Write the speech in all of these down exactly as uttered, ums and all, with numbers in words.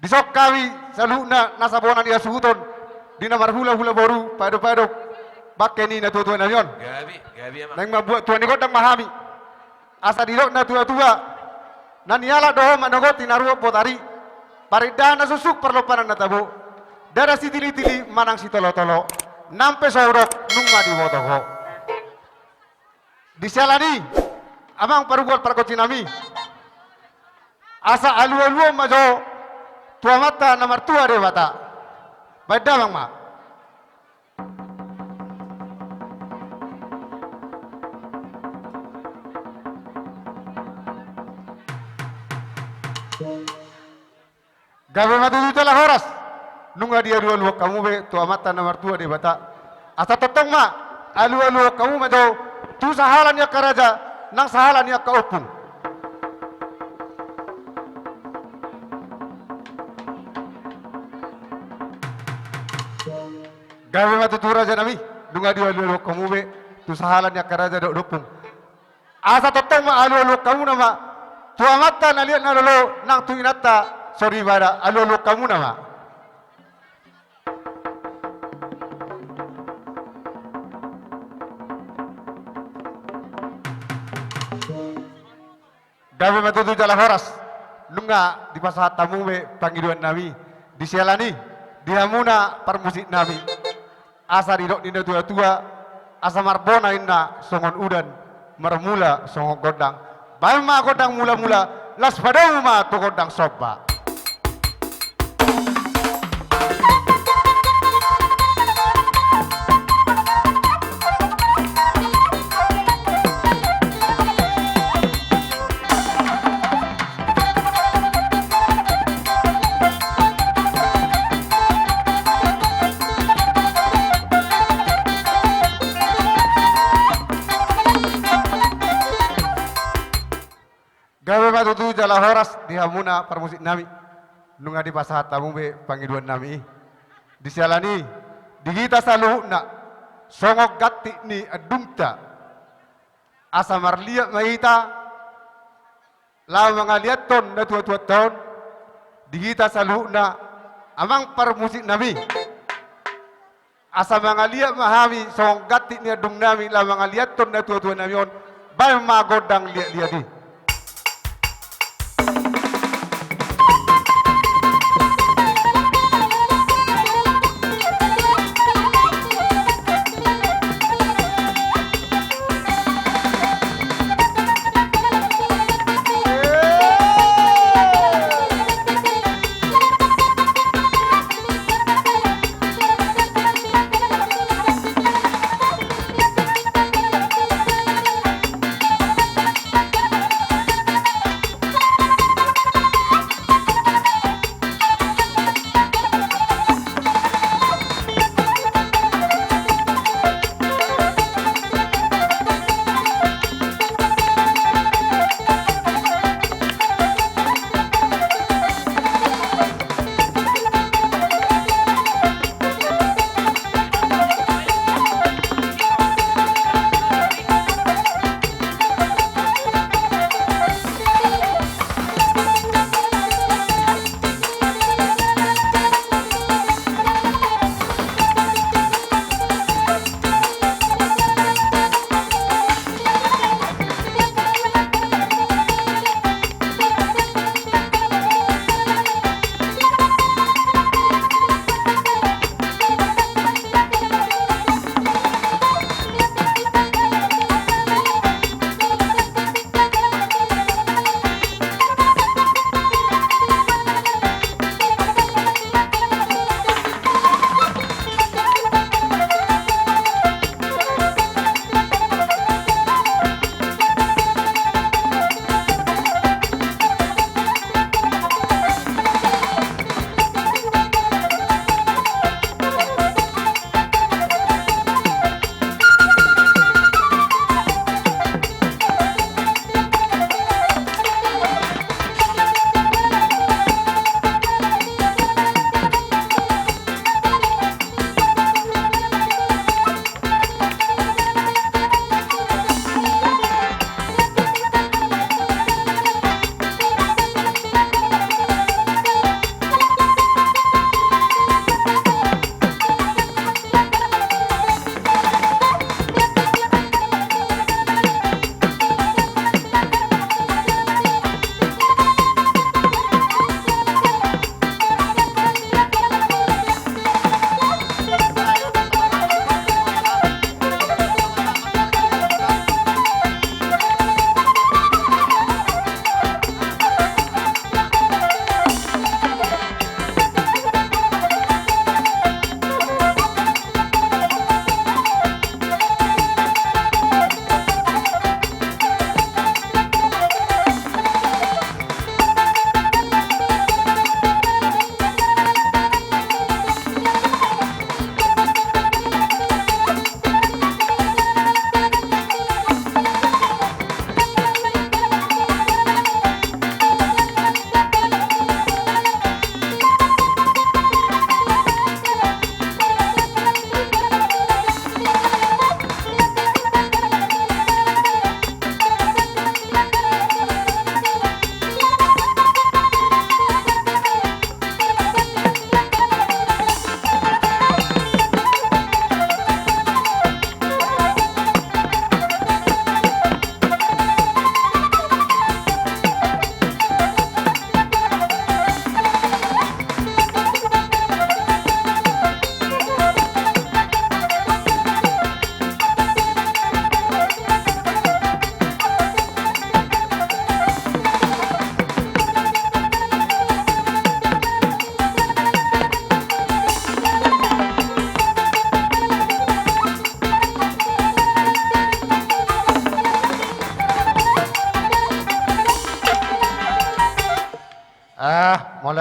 Dison hami saluhutna nasa bona ni hasuhuton di na marhulahula boru, paedopaedo bangke ni natuatuanami on. Naeng mambuat tua ni gondang ma hami. Asa didok natuatua, na nialap do ho manogot tinaruhon botari, parindahan na suksuk parlompanan na tabo, ndada sitilitili manang sitolotolo, nang pe so hudok nunga diboto ho. Di siala ni i, amang parhobas pargonsinami, asa alualuhon ma jo tu Amanta na martua Debata. Baen damang ma. Gabe ma tutu jala horas. Nunga dialualuhon hamu be tu Amanta na martua Debata. Asa tongtong ma alualuhon hamu ma jo tu sahala ni angka raja nang sahala ni angka ompung. Gabe ma tutu rajanami, nunga dialualuhon hamu be tu sahala ni angka raja dohot ompung. Asa tongtong ma alualuhon hamuna ma tu Amanta na liat na lolo nang tu Inanta soripada, alualuhon hamuna ma. Gabe ma tutu jala horas. Nunga dipasahat hamu be pangidoannami di siala ni i, di hamuna parmusiknami. Asa didok ni natuatua, asa marbona inna songon udan, marmula songon gondang. Baen ma gondang mulamula, laos padomu ma tu gondang somba. Gabe ma tutu jala horas di hamuna parmusiknami. Nunga dipasahat hamu be pangidoannami i. Di siala ni i, di hita saluhutna songon ganti ni andungta, asa marliat ma hita laho mangaliathon natuatuanta on. Di hita saluhutna, amang parmusiknami, asa mangaliat ma hami songon ganti ni andungnami laho mangaliathon natuatuanami on. Baen ma gondang liatliat i.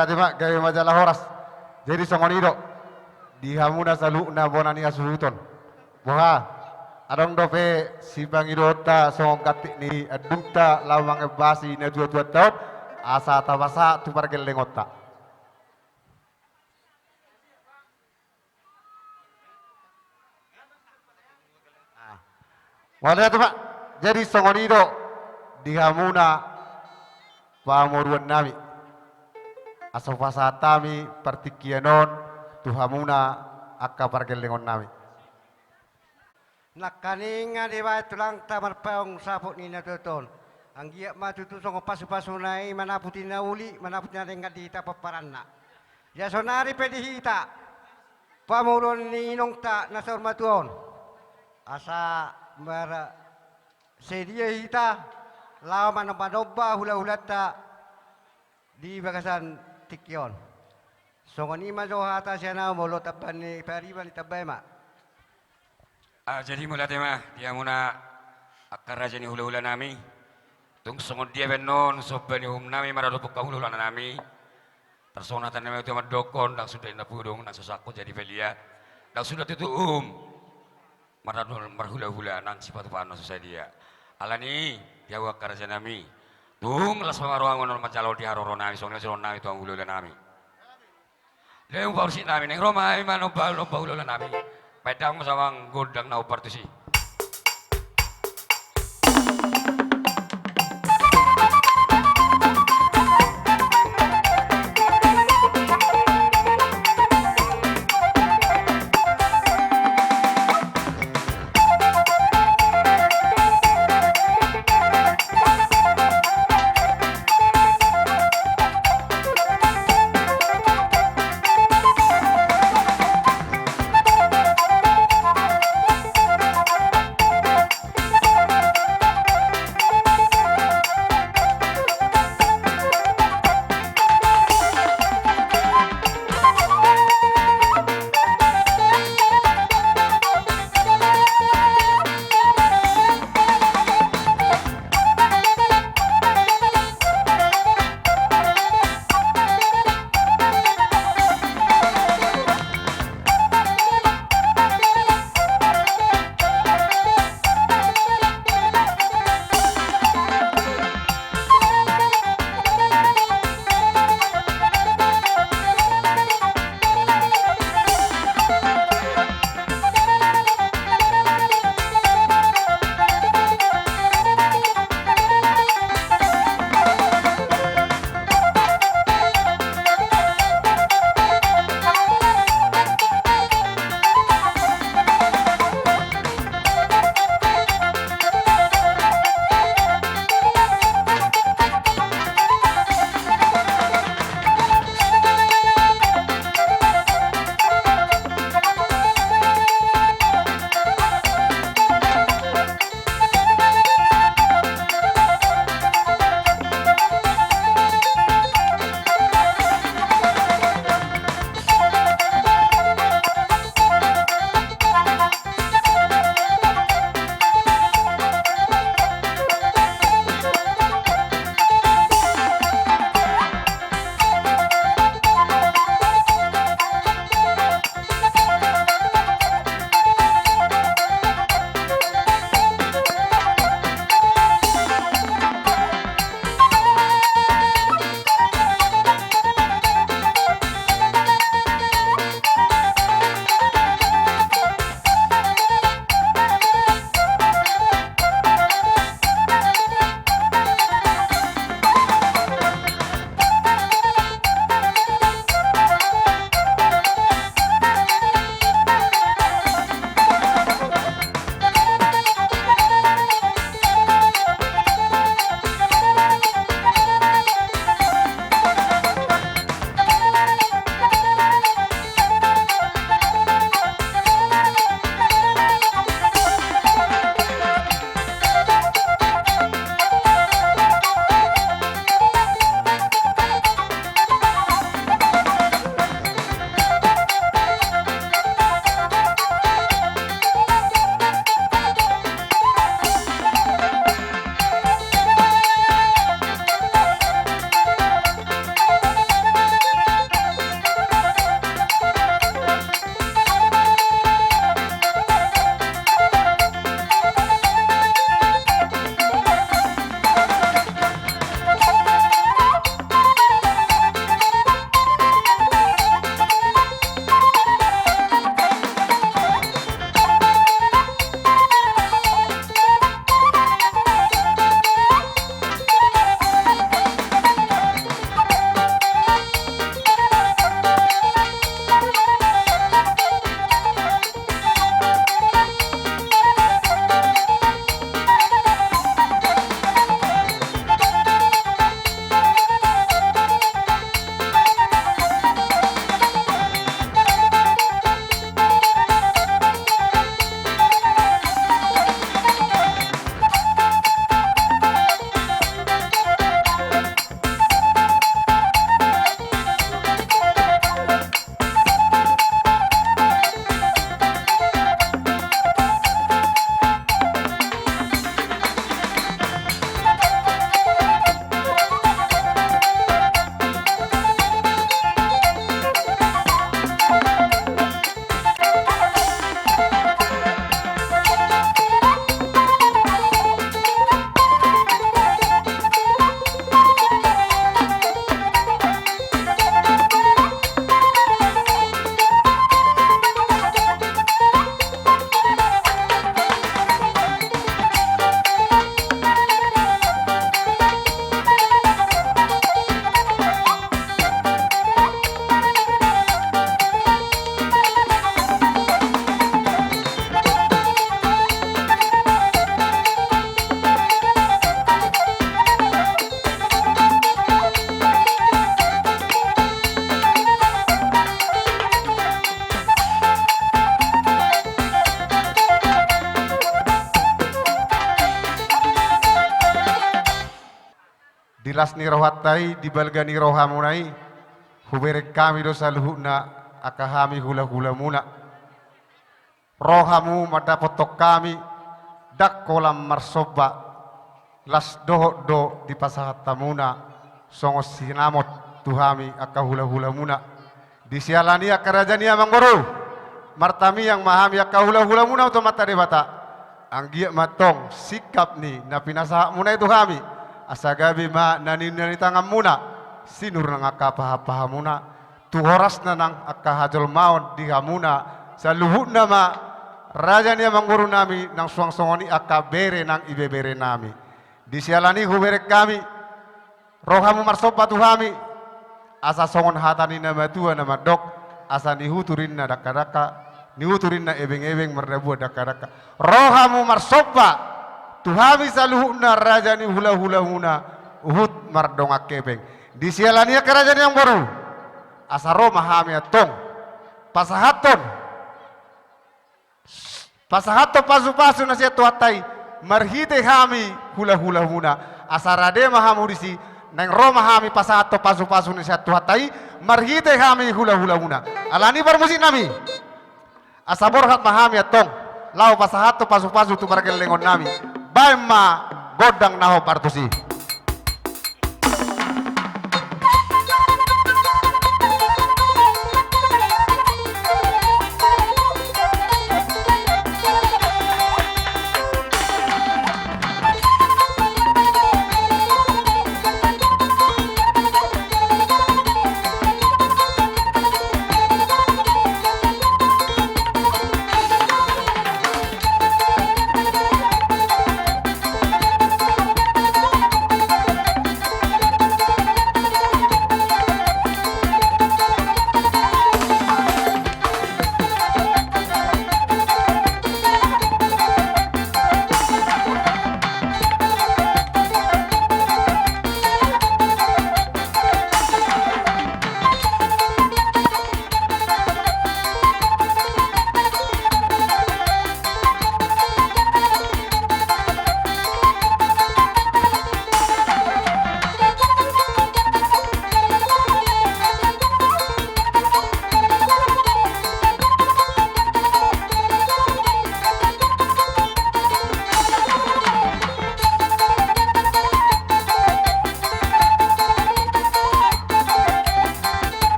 Ate ma, gabe ma jala horas. Jadi songon i do di hamuna saluhutna bona ni hasuhuton. Boha, adong dope sipangidoonta songon ganti ni andungta laho mangembasi natuatuanta on, asa tapasahat tu pargellengonta. Mauliate ma. Jadi songon i do di hamuna pamoruon nami. Asa hupasahat hami partingkian on tu hamuna angka pargellengon nami. Nangkaning dibaen tulangta marpaung saput ni natuatuanta on. Anggiat ma tutu songon pasupasuna i manaputi na uli, manaputi na denggan di hita pomparanna. Ia saonari pe di hita pamoruon ni inongta na saur matua on, asa marsedia hita laho manombanomba hulahulanta di bagasan tingki on. Songon i ma jo hata sian ahu, molo tamba ni pariban i tamba i ma. Ah, jadi mauliate ma di hamuna angka raja ni hulahula nami. Tung songon dia pe annon somba ni uhum nami maradophon angka hulahula nami. Tarsongon hata ni natuatua mandokhon, ndang suda indahan pudung nang so sangkut jadi palia. Ndang suda tutu uhum marhulahula nang sipatupaon na so sadia. Alani i di hamu angka raja nami, tung las ma roham annon manjalo di haroro nami, songon i ma sidohonon nami tu hamu hulahula nami. Lehon ma parsik nami, naeng ro ma hami manomba, manomba hulahula nami. Baen damang ma sian gondang na hombar tusi. Las ni rohanta i, di balga ni rohamuna i, hubereng hami do saluhutna angka hami hulahulamuna. Ro hamu mandapothon hami, ndang holan marsomba, las dohot do dipasahat hamuna songon sinamot tu hami angka hulahulamuna. Di siala ni i angka raja ni amangboru, martangiang ma hami angka hulahulamuna tu Amanta Debata. Anggiat ma antong singkap ni na pinasahatmuna i tu hami, asa gabe ma na niula ni tanganmuna, sinur nang angka pahanpahanmuna, tu horasna nang angka hajolmaon di hamuna saluhutna ma, raja ni amangborunami, nang suang songon i angka bere nang ibeberenami. Di siala ni i hubereng hami, ro hamu marsomba tu hami, asa songon hata ni na matua na mandok, asa nihutur inna dangkadangka, nihutur inna ebengebeng mardabuan dangkadangka. Ro hamu marsomba tu hami saluhutna raja ni hulahulamuna, huhut mardongan hepeng. Di siala ni i angka raja ni amangboru, asa ro ma hami antong pasahathon, pasahathon pasupasu na sian Tuhanta i marhite hami hulahulamuna. Asa rade ma hamu disi, naeng ro ma hami pasahathon pasupasu na sian Tuhanta i marhite hami hulahulamuna. Ala ni i parmusiknami, asa borhat ma hami antong laho pasahathon pasupasu tu pargellengonnami. Baen ma gondang na hombar tusi.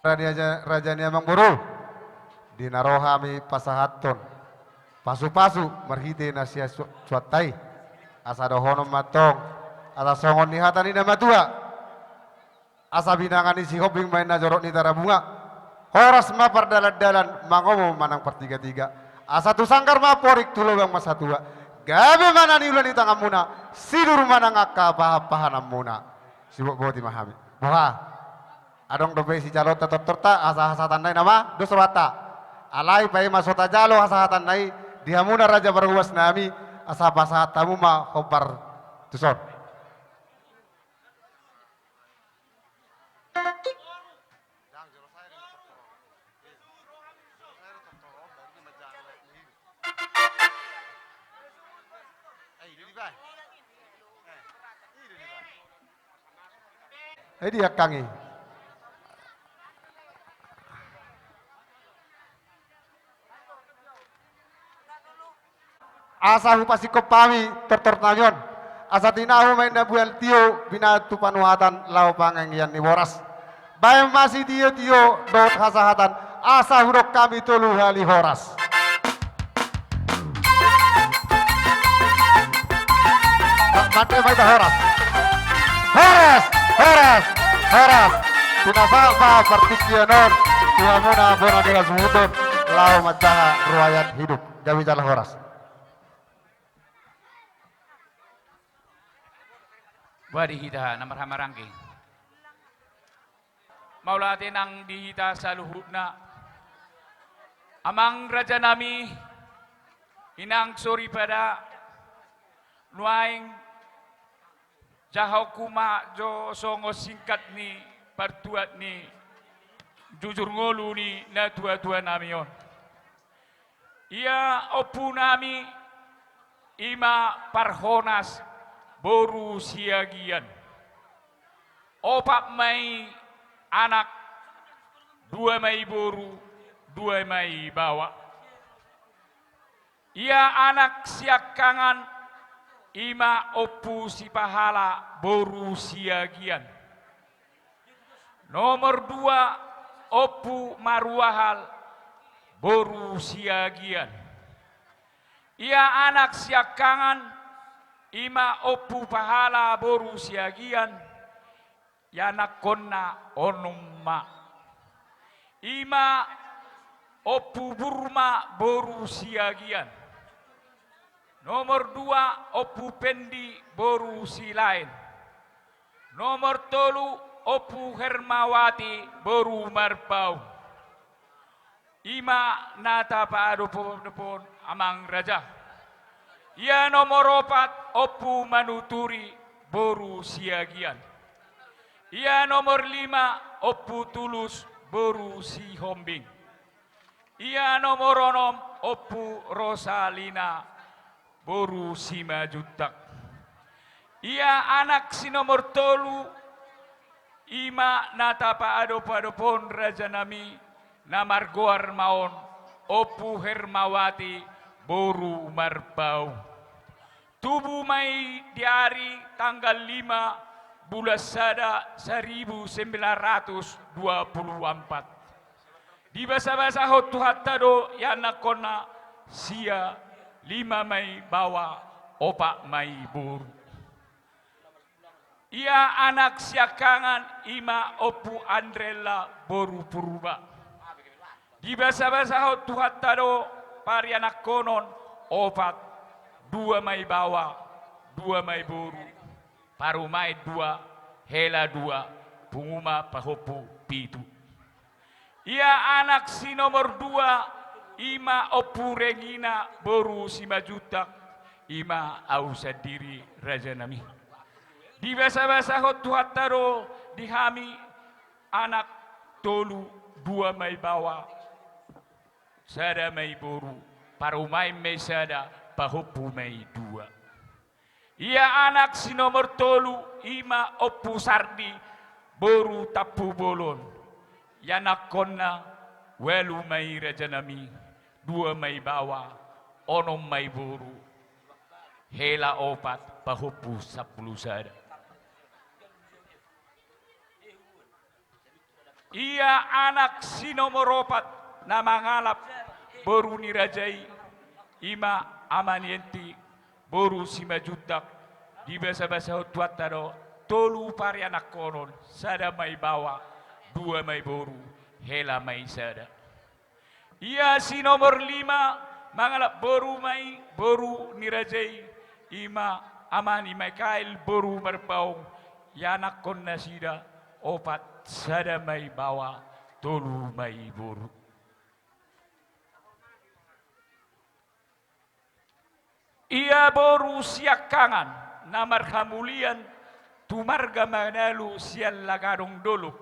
Raja, raja ni amangboru, di na ro hami pasahathon pasupasu marhite na sian su-, suanta i, asa dohonon ma antong, asa songon ni hata ni na matua, asa binanga ni Sihombing ma inna jorok ni Tarabunga, horas ma pardalandalan, mangomo manang partigatiga, asa tu sanggar ma amporik, tu lobang ma satua, gabe ma na niula ni tanganmuna, sidur ma nang angka pahanpahananmuna. Sibotboti ma hami. Boha? Adong dope sijalonta tortorta, asa hasahatanna i nama dos rohanta. Alai paima so tajalo hasahatanna i di hamuna raja parhobas nami, asa pasahat hamu ma hombar tuson. Ai dia kang i. Asa hupasingkop hami tortor nami on. Asa tinahu ma inna bual tio, binahen tu panuhatan laho pangangian ni boras. Bahen ma sitiotio dohot hasahatan, asa hudok hami tolu hali horas. Mate ma hita horas. Horas, horas, horas. Pinasahat ma partingkian on tu hamuna bona ni Las Muhuton, laho manjaha ruayan hidup. Gabe jala horas. Boha di hita na marhamaranggi? Mauliate nang di hita saluhutna. Amang raja nami, inang soripada, nuaeng jahonku ma jo songon singkat ni partuat ni jujur ngolu ni natuatua nami on. Ia ompu nami i ma Parhonas boru Siagian. Opat ma i anak, dua ma i boru, dua ma i baoa. Ia anak siangkangan i ma Ompu Sipahala boru Siagian. Nomor dua, Ompu Maruahal boru Siagian. Ia anak siangkangan i ma Ompu Pahala boru Siagian. Ianakkonna onom ma. I ma Ompu Burma boru Siagian. Nomor dua, Ompu Pendi boru Silaen. Nomor tolu, Ompu Hermawati boru Marpaung. I ma na tapaadopon-adopon, amang raja. Ia nomor opat, Ompu Manuturi boru Siagian. Ia nomor lima, Ompu Tulus boru Sihombing. Ia nomor onom, Ompu Rosalina boru Simanjuntak. Ia anak si nomor tolu, i ma na tapaadopon-adopon, raja nami, na margoar ma on Ompu Hermawati boru Marpaung. Tubu ma i di ari tanggal lima bulan sada saribu sembilan ratus dua puluh ampat. Dibasabasahon Tuhanta do ianakkonna sia, lima ma i baoa, opat ma i boru. Ia anak siangkangan i ma Ompu Andrella boru Purba. Dibasabasahon Tuhanta do parianakkonon opat, dua ma i baoa, dua ma i boru. Parumaen dua, hela dua, pungu ma pahompu pitu. Ia anak si nomor dua, i ma Ompu Rengina boru Simanjuntak, i ma au sandiri, raja nami. Dibasabasahon Tuhanta do di hami anak tolu, dua ma i baoa, sada ma i boru, parumaen ma i sada, pahompu ma i dua. Ia anak si nomor tolu, i ma Ompu Sardi boru Tampubolon. Ianakkonna ualu ma i, raja nami, dua ma i baoa, onom ma i boru, hela opat, pahompu sampulu sada. Ia anak si nomor opat na mangalap boru ni raja i, i ma ama ni Enti, boru Simanjuntak. Dibasabasahon Tuhanta do, tolu parianakhonon, sada ma i baoa, dua ma i boru, hela ma i sada. Ia si nomor lima mangalap boru ma i, boru ni raja i, i ma ama ni Mikael boru Marpaung. Ianakhon nasida opat, sada ma i baoa, tolu ma i boru. Ia boru siangkangan na marhamulian tu marga Manalu sian Lagadong Dolok.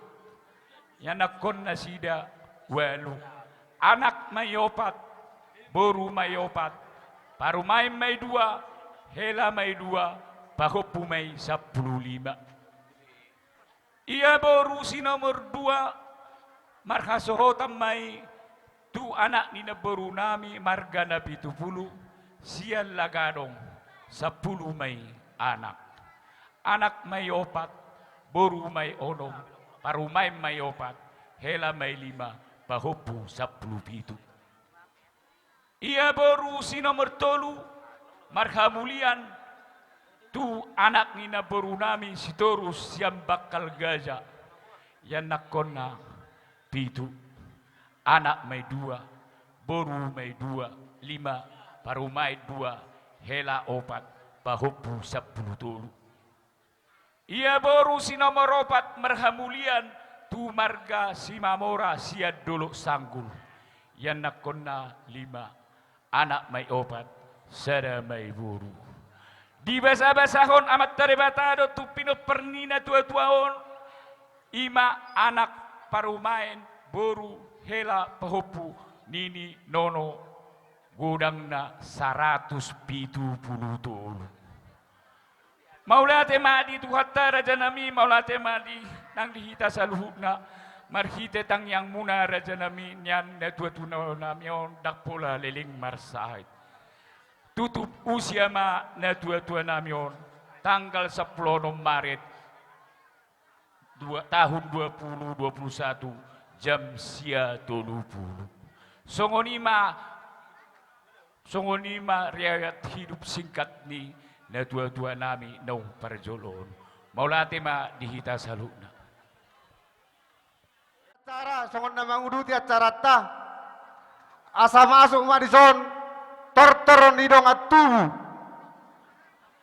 Ianakhon nasida ualu. Anak ma i opat, boru ma i opat, parumaen ma i dua, hela ma i dua, pahompu ma i sampulu lima. Ia boru si nomor dua marhasohotan ma i tu anak ni namborunami marga Napitupulu sian Lagadong, sampulu ma i anak. Anak ma i opat, boru ma i onom, parumaen ma i opat, hela ma i lima, pahompu sampulu pitu. Ia boru si nomor tolu marhamulian tu anak ni namborunami Sitorus sian Bangkal Gaja. Ianakhonna pitu. Anak ma i dua, boru ma i dua, lima, parumaen dua, hela opat, pahompu sampulu tolu. Ia boru si nomor opat marhamulian tu marga Simamora sian Dolok Sanggul. Ianakhonna lima, anak ma i opat, sada ma i boru. Dibasabasahon Amanta Debata do tu pinompar ni natuatua on, i ma anak, parumaen, boru, hela, pahompu, nini, nono, godangna saratus pitu pulu tolu. Mauliate ma di Tuhanta rajanami, mauliate ma di nang di hita saluhutna, marhite tangiangmuna rajanami, nian natuatuanami on ndang pola leleng marsahit. Tutup usia ma natuatuanami on, tanggal sampulu onom Maret, dua, tahun dua puluh dua puluh satu, jam sia tolu pulu. Songon i ma, songon i ma riwayat hidup singkat ni natuatuanami naung parjolo on. Mauliate ma di hita saluhutna. Acara songon na manguduti acaranta. Asa masuk ma dison tortor ni dongan tubu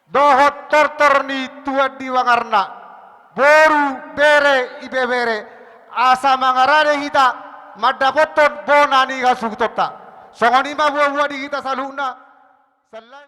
dohot tortor ni tuan di wangarna, boru, bere, ibebere, asa mangarade hita mandapothon bona ni hasuhutonta. Songon i ma buabua di hita saluhutna. Selain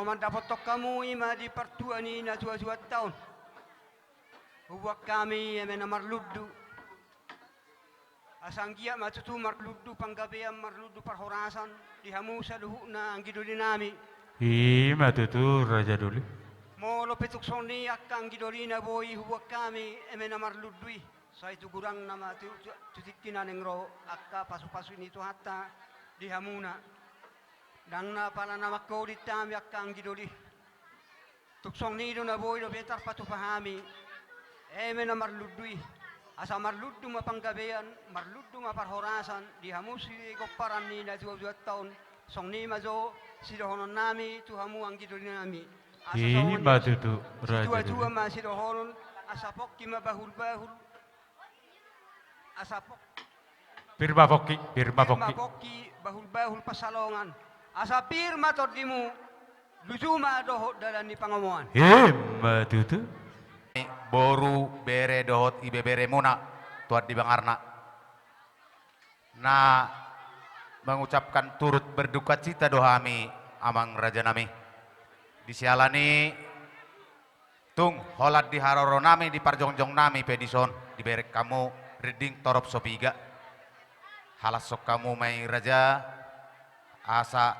Mandapothon hamu i ma di partua ni natuatuanta on. Hubuat hami eme na marlundu. Asa anggiat ma tutu marlundu panggabean, marlundu parhorasan di hamu saluhutna anggi doli nami. I ma tutu, raja doli. Molo pe tung songon i angka anggi doli na boi hubuat hami eme na marlundu i, sai tu godangna ma tu, tu, tu tingki na naeng ro angka pasupasu ni Tuhanta di hamuna. Ndang na pala na mangholit hami angka anggi doli. Tung songon i do na boi dope tarpatupa hami eme na marlundu i. Asa marlundu ma panggabean, marlundu ma parhorasan di hamu sigomparan ni natuatuanta on. Songon i ma jo sidohonon nami tu hamu anggi doli nami. Asa i songon ma i, tutu, raja doli. Situatua ma sidohonon, asa pongki ma bahulbahul. Asa pok- Pir ma pongki, pir ma pongki. Pir ma pongki, bahulbahul pansalongan. Asa pir ma tondimu, luju ma dohot dalan ni pangomoan. I ma tutu. Boru, bere dohot ibeberemuna, Tuan Dibangarna. Na mengucapkan turut berdukacita do hami, amang raja nami. Di siala ni tung holan di haroro nami, di parjongjong nami pe dison, dibereng hamu rinding torop so piga. Halashon hamu ma i, raja, asa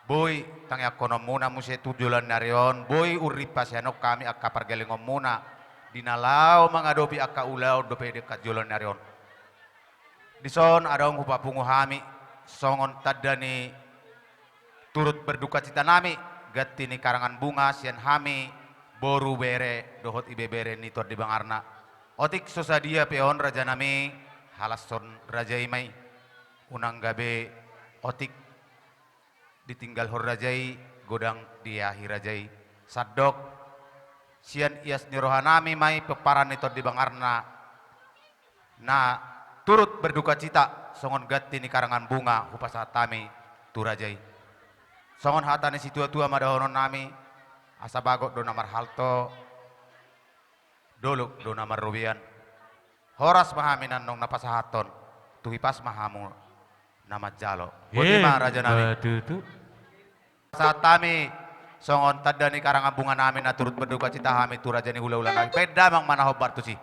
boi tangiangkononmuna muse tu joloan ni ari on, boi urip pasihanon hami angka pargellengonmuna di na laho mangadopi angka ulaon dope di angka joloan ni ari on. Dison adong hupapungu hami songon tanda ni turut berdukacita nami, ganti ni karangan bunga sian hami boru, bere dohot ibebere ni Tuan Dibangarna. Otik so sadia pe on, raja nami, halashon raja i ma i. Unang gabe otik ditinggalhon raja i, godang diahi raja i. Sandok sian ias ni roha nami ma i pomparan ni Tuan Dibangarna na turut berdukacita songon ganti ni karangan bunga hupasahat hami tu raja i. Songon hata ni situatua ma dohonon nami, asa bagot do na marhalto, dolok do na marrobean. Horas ma hami na naeng pasahathon, tu hipas ma hamu na manjalo. Boti ma, raja nami. I ma tutu. Pasahat hami songon tanda ni karangan bunga nami na turut berdukacita hami tu raja ni hulahula nami. Bahen damang ma na hombar tusi.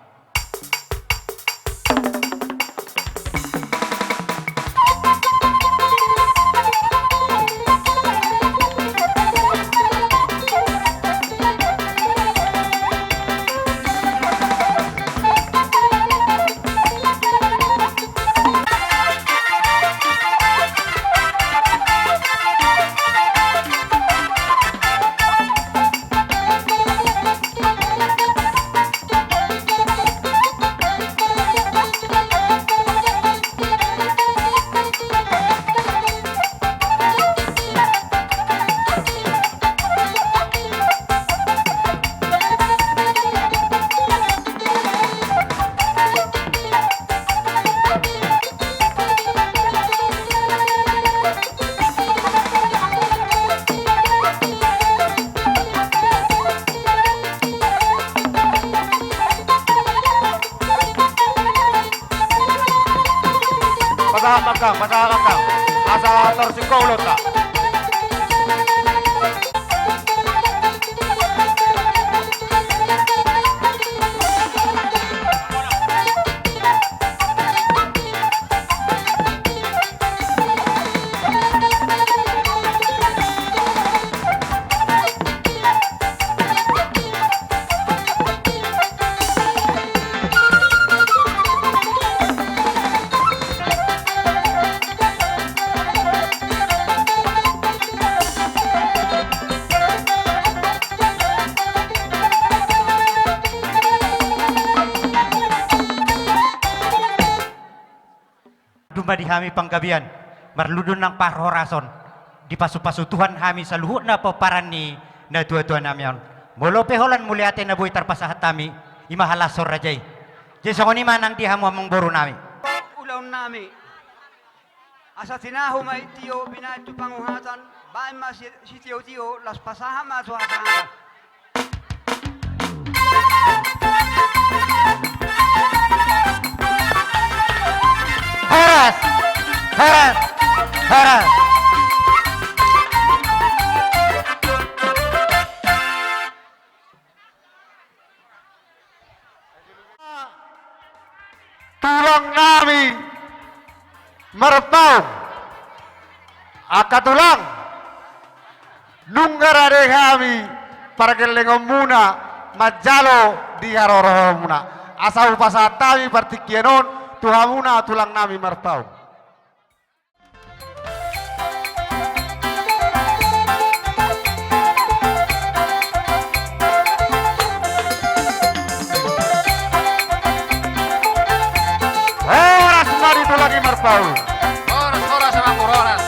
Pasahat ma, Kang, pasahat ma, Kang. Asa torsingkop ulaonta. Dung ma di hami panggabean, marlundu nang parhorason, dipasupasu Tuhan hami saluhutna pomparan ni natuatua nami on. Molo pe holan mauliate na boi tarpasahat hami, i ma halashon raja i. Jadi songon i ma nang di hamu amangboru nami. Ulaon nami. Asa tinahu ma i tio binahen tu panguhatan, baen ma si, sitiotio, laos pasahat ma tu hasahatan. Horas! Horas! Horas! Tulang nami Marpaung. Angka tulang, nunga rade hami pargellengonmuna manjalo di haroroanmuna. Asa hupasahat hami partingkian on tu hamuna tulang nami Marpaung. Horas ma di tulang i Marpaung. Horas, horas, Amangboru, horas.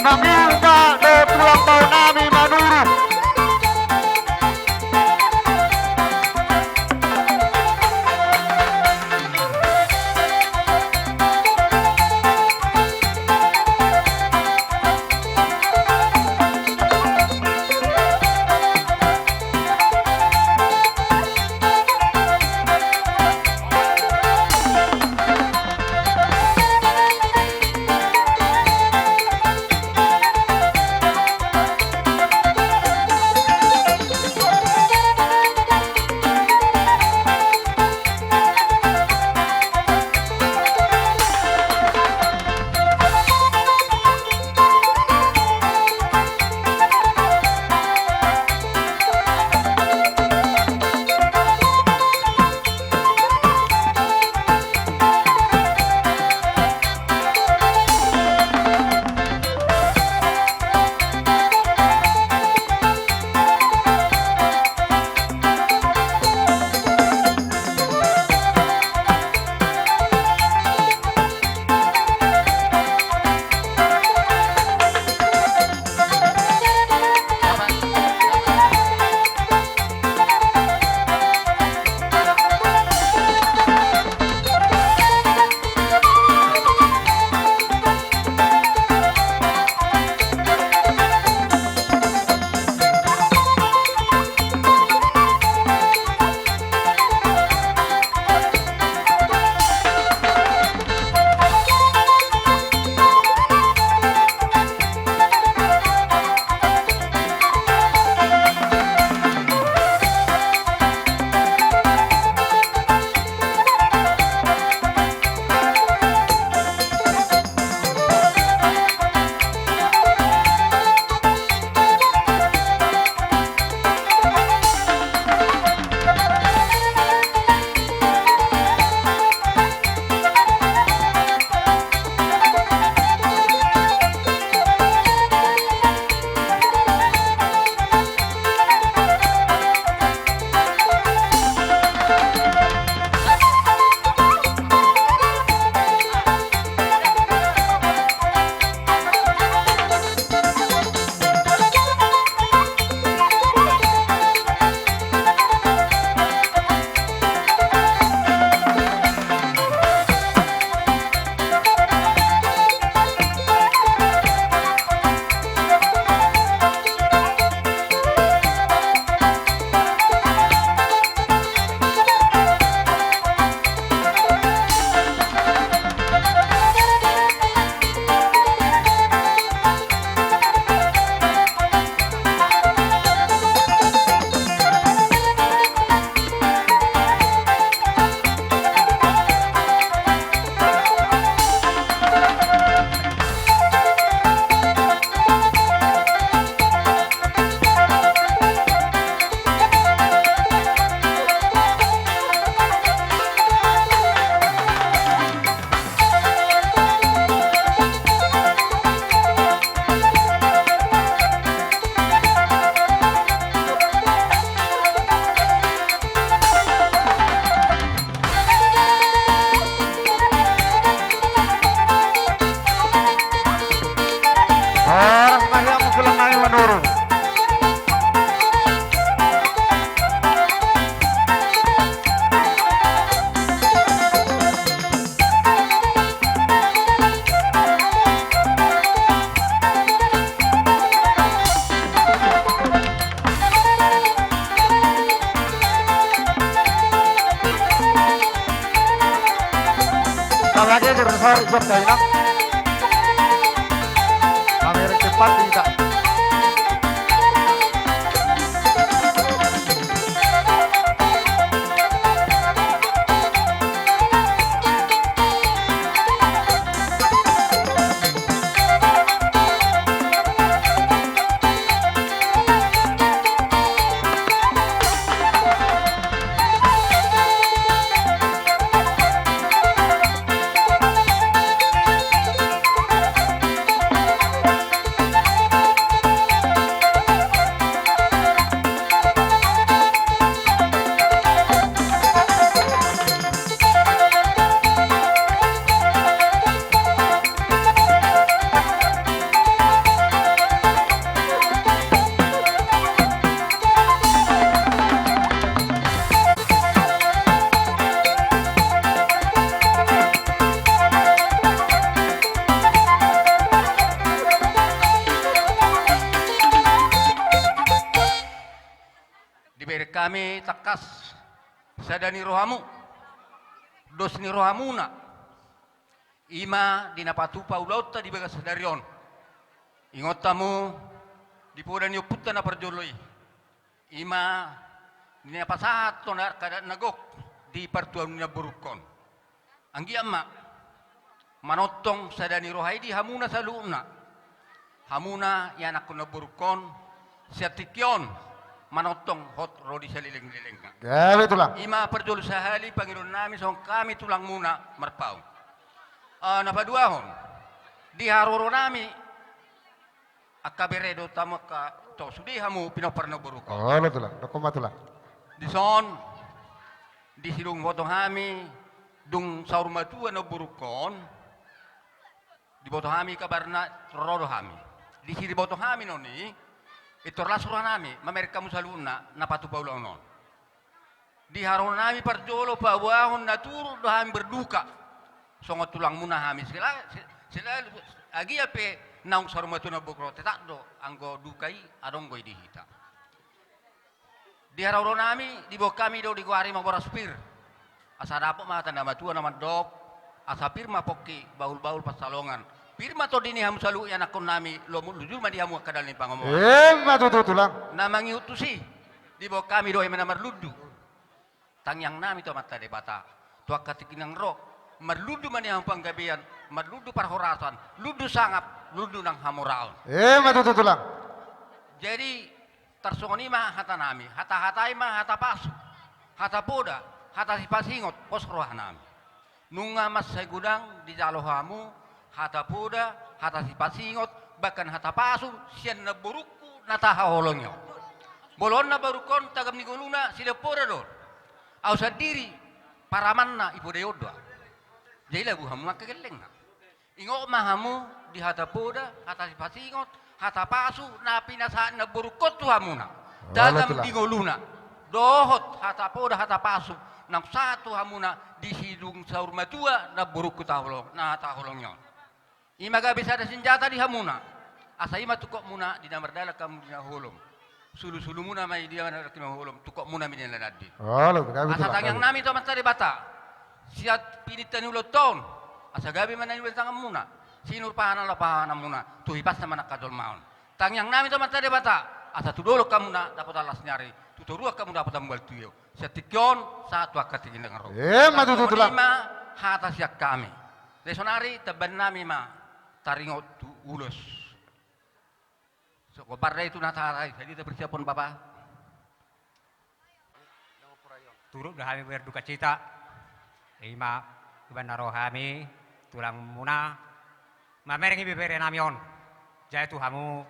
Nanging do tulang bao nami manuruk. Buat saya. Pamereng tempat kita. Dibereng hami tangkas sada ni rohamu, dos ni rohamuna, i ma di na patupa ulaonta di bagasan sadari on. Ingot hamu, di poda ni ompunta na parjolo i, i ma di na pasahat tona keadaan na gok di partuaon ni namborungkon. Anggiat ma manongtong sada ni roha i di hamuna saluhutna. Hamuna ianakkon namborungkon, sian tingki on manongtong hot ro di salelenglelengna. Gabe, Tulang. I ma parjolo sahali pangidoannami songon hami tulangmuna Marpaung. Ah, na paduahon, di haroronami, angka bere dohot hamu angka, to, sude hamu pinompar namborungkon. Olo, Tulang. Dokkon ma, Tulang. Dison, di sidung boto hami, dung saur matua namborungkon, diboto hami kabarna, ro do hami. Disi diboto hami non i, pintor las rohanami mamereng hamu saluhutna na patupa ulaon on. Di haroronami parjolo paboahon na turut do hami berduka. Songon tulangmuna hami sela-, se-, selalu, agia pe naung saur matua namborungkon tetap do anggo duka i adong do i di hita. Di haroronami, diboan hami do digoari ma boras pir. Asa dapot ma hata na matua na mandok, asa pir ma pongki, bahulbahul pansalongan. Pir ma tondi ni hamu saluhut ianakkonnami, lomo lujur ma di hamu angka dalan ni pangomoan. Emma tutu, Tulang. Na mangihut tusi, diboan hami do i ma na marlundu. Tangiangnami tu Amanta Debata, tu angka tingki na ro, marlundu ma di hamu panggabean, marlundu parhorasan, lundu sangap, lundu nang hamoraon. Emma tutu, Tulang. Jadi, tarsongon i ma hatanami, hata-hatai ma hata pasu, hata poda, hata sipasingot, pos rohanami. Nunga mansai godang dijalo hamu hata poda, hata sipasingot, bahkan hata pasu sian namborungku na tahaholongi on. Molo on namborungkon tagam ni ngoluna silean poda do. Ahu sandiri paramanna i poda i on do. Jadi lagu hamu angka gellengna. Ingot ma hamu di hata poda, hata sipasingot, hata pasu na pinasahat namborungkon tu hamuna. Olo, Tulang. Tagam di ngoluna. Dohot hata poda, hata pasu naung sahat tu hamuna di sidung saur matua namborungku taholong, na taholongi on. I ma gabe sada sinjata di hamuna. Asa i ma tungkotmuna di na mardalan hamu di na holom. Sulusulumuna ma i di na mardalan hamu di na holom, tungkotmuna ma i di na nandit. Olo, gabe, Tulang, gabe. Asa tangiangnami tu Amanta Debata, sian pininta ni ulaonta on, asa gabe ma na niula ni tanganmuna, sinur pahanana pahananmuna tu hipasna ma na angka jolma on. Tangiangnami tu Amanta Debata, asa tu dolok hamuna dapotan las ni ari, tu toruan hamu dapotan mual tu tio. Sian tingki on sahat tu angka tingki na ro. Emma tutu, Tulang. Songon i ma hata sian hami. Jadi sonari tambannami ma taringot tu ulos. So, gobar da i tu na tahatai, jadi tapersiapon, Bapa. Turut do hami berdukacita. I ma, umbahen na ro hami, tulangmuna, mamereng ibeberenami on. Jadi tu hamu,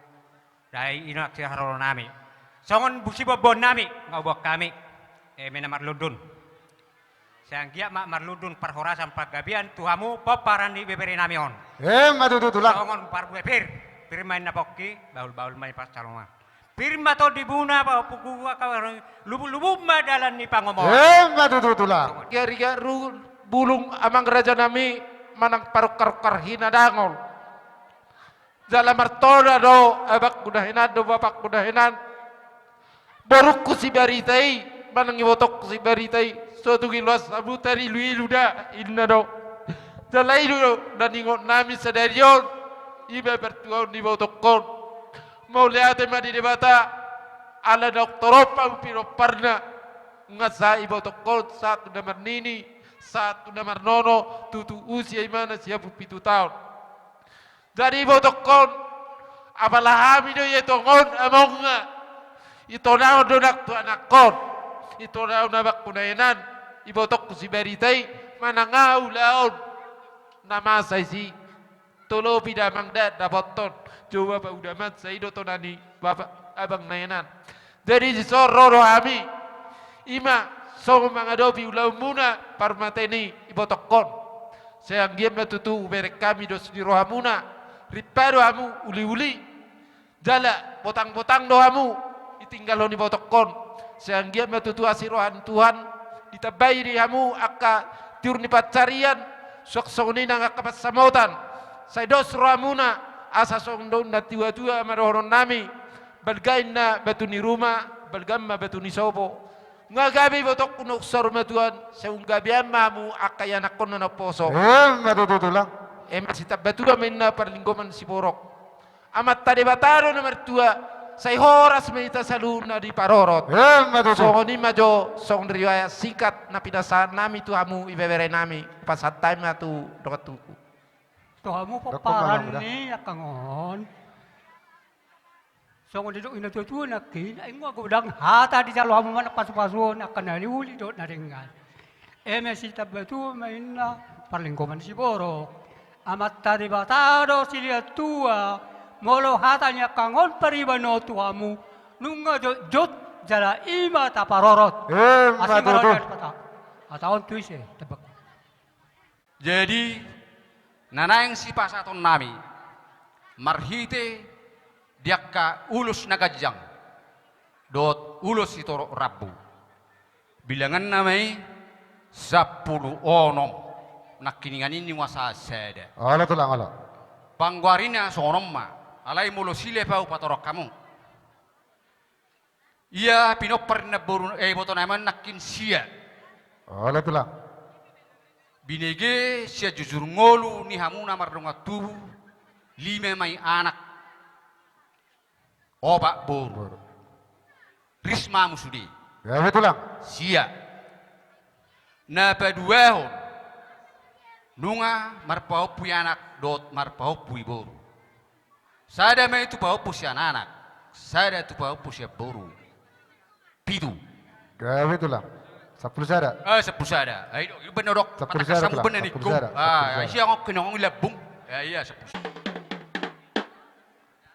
dai, i nang siharoronami. Songon busi boboonnami, nga uboan hami. Eme na marlundun. Sai anggiat ma marlundun parhorasan panggabean tu hamu pomparan ni beberenami on. Emma tutu, Tulang. Songon parbue pir, pir ma inna pongki, bahulbahul ma i pansalongan. Pir ma tondimuna, pahompu, lubunlubun ma dalan ni pangomoan. Emma tutu, Tulang. Garigaru bulung amang rajanami manang parongkarongkar hinadangol. Jala martoda do abangku na hinan dohot bapakku na hinan. Borungku si Barita i, manang ibotongku si Barita i, so tung iloas hamu tariluilu da, inna do. Jala i do na niingot nami sadari on, i ma partuaon ni ibotongkon. Mauliate ma di Debata, ala naung torop hamu pinomparna. Nunga sahat ibotongkon, sahat tu na marnini, sahat tu na marnono, tutu usia i ma na sia pulu pitu taon. Jadi ibotongkon, apala hami do ia tongon amongna. Itonaon do nang tu anakkon. Itonaon amangku Naenan, ibotongku si Barita i, manang aha ulaon na masa disi. Tolopi damang da dapothon. Jou ma paudaman, sai do tona ni bapa, abang Naenan. Jadi dison ro do hami. I ma songon mangadopi ulaonmuna parmata ni ibotongkon. Sai anggiat ma tutu hubereng hami dos ni rohamuna. Rimpa do hamu uliuli. Jala botangbotang do hamu ditinggalhon ibotongkon. Sai anggiat ma tutu asi roha ni Tuhan. Ditambai di hamu angka tiur ni pansarian. Suang songon i nang angka pansamotan. Sai dos rohamuna. Asa songon dok ni natuatua ma dohonon nami. Balga inna batu ni ruma, balga ma batu ni sopo. Nunga gabe ibotongku, naung saur matua, sai umgabean ma hamu angka ianakkonna na umposo. Emma tutu, Tulang. Eme sitambatua ma inna parlinggoman siborok. Amanta Debata do na martua, sai horas ma hita saluhutna diparorot. Emma tutu. Songon i ma jo, songon riwayat singkat na pinasahat nami tu hamu ibebere nami, pasahat hami ma tu dongan tubuku. Tu hamu pomparan ni angka on. Songon didok ni natuatua nangkin, ai nunga godang hata dijalo hamu manang pasupasuon angka na uli dohot na denggan. Eme sitambatua ma inna parlinggoman siborok. Amanta Debata do silehon tua, molo hata ni angka on pariban on tu hamu, nunga jotjot jala i ma taparorot. Emma tutu. Asi ma roha ni Debata. Hata on tu ise, tebak. Jadi, na naeng sipasahaton nami, marhite di angka ulos na ganjang, dohot ulos sitorop rambu. Bilanganna ma i sampulu onom, nangkiningan i nunga sahat sada. Olo, Tulang, olo. Panggoarina songon on ma, alai molo silehon ahu patorang hamu. Ia pinompar ni namboru, eh, ibotona i ma nangkin sia. Olo, Tulang. Binege sian jujur ngolu ni hamu na mardongan tubu, lima ma i anak, opat boru. Boru. Ris ma hamu sude. Gabe, Tulang. Sia. Na paduahon, nunga marpahompu i anak dohot marpahompu i boru. Sada ma i tu pahompu sian anak, sada tu pahompu sian boru. Pitu. Gabe, Tulang. Sampulu sada. Eh, sampulu sada. Ai do, i benar dok. Sampulu sada, Tulang. Sampulu sada, Tulang. Ah, sampulu sada. Ai sian on kinongong i lambung. Ya, iya, sampulu sada.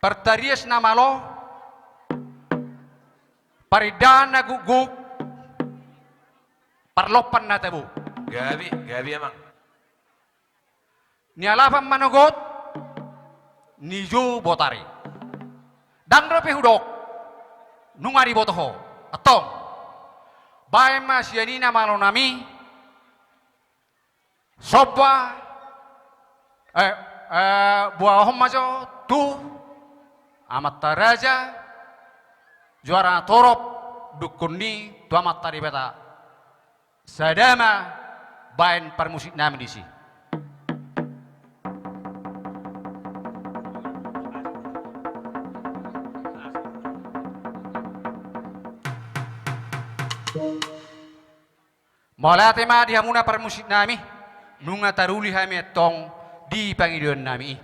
Partarias na malo, parindahan na gukguk, parlompan na tabo. Gabe, gabe, Amang. Nialapan manogot, nijou botari. Ndang dope hudok, nunga diboto ho. Antong. Baen ma sian i na malo nami, somba, eh, eh, boahon ma jo tu amanta raja, juara na torop, dungkon ni tu amanta Debata. Sada ma baen parmusik nami disi. Mauliate ma di hamuna parmusik nami, nunga taruli hami antong di pangidoan nami i.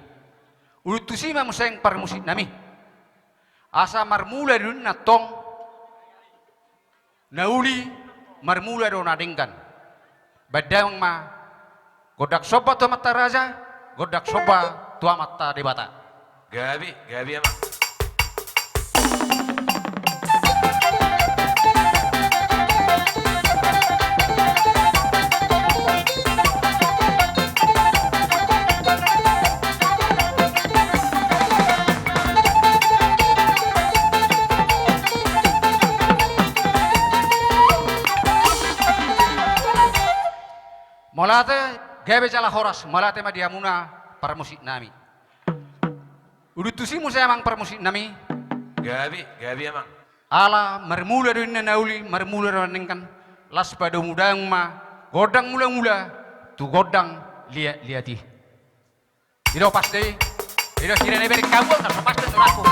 Uluntusi ma muse parmusik nami. Asa marmula do ninna antong na uli, marmula do na denggan. Baen damang ma, gondang somba tu amanta raja, gondang somba tu amanta Debata. Gabe, gabe, Amang. Mauliate, gabe jala horas, mauliate ma di hamuna parmusik nami. Uluntusi muse amang parmusik nami. Gabe, gabe amang. Ala marmula do ninna na uli, marmula do na denggan, laos padomu damang ma gondang mula-mula tu gondang Liat, liat i. I do pasti. I do sira na bereng hamu, na so pasti tu aku.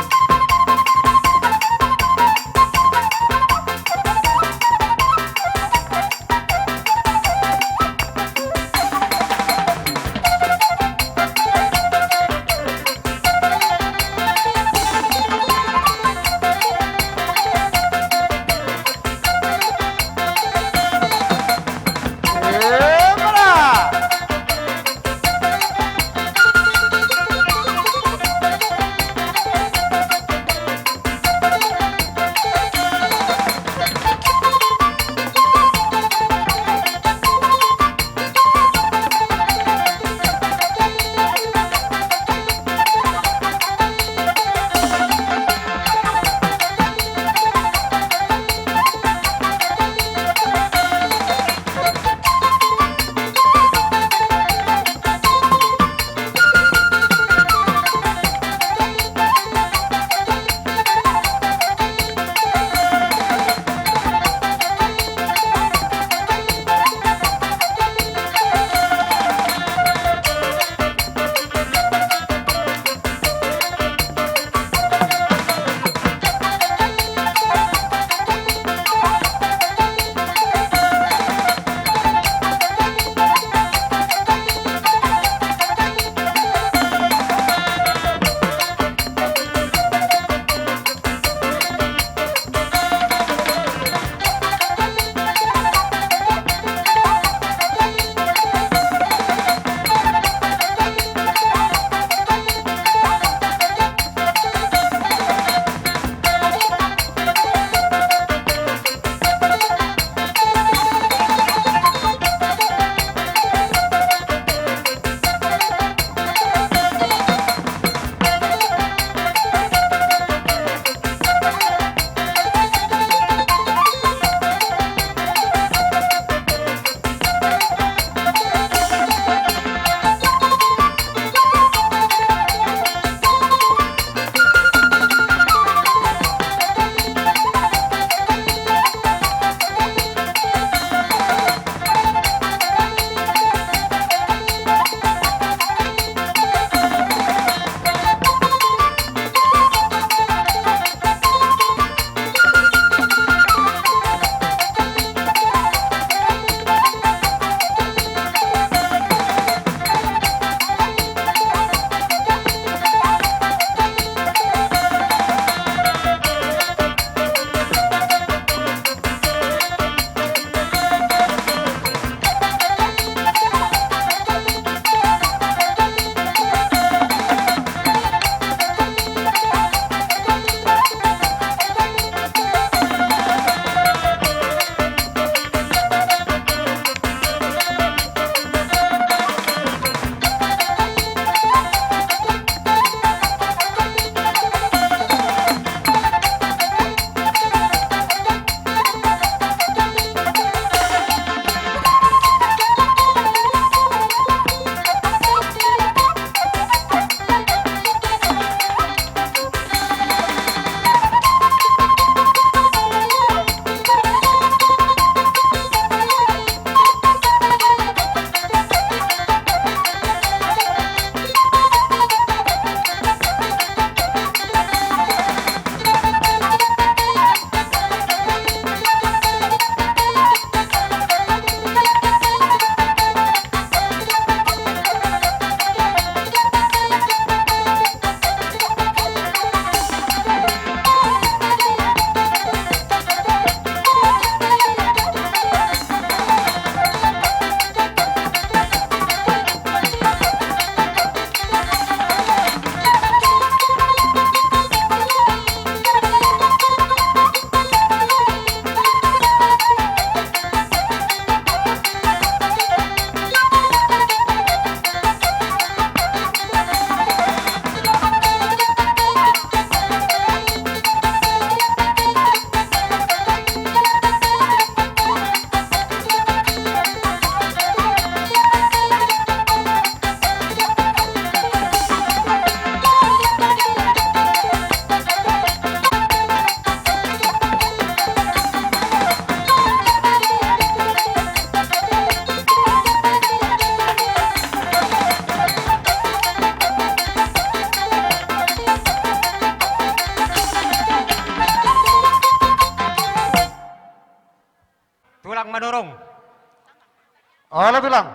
Olo tulang.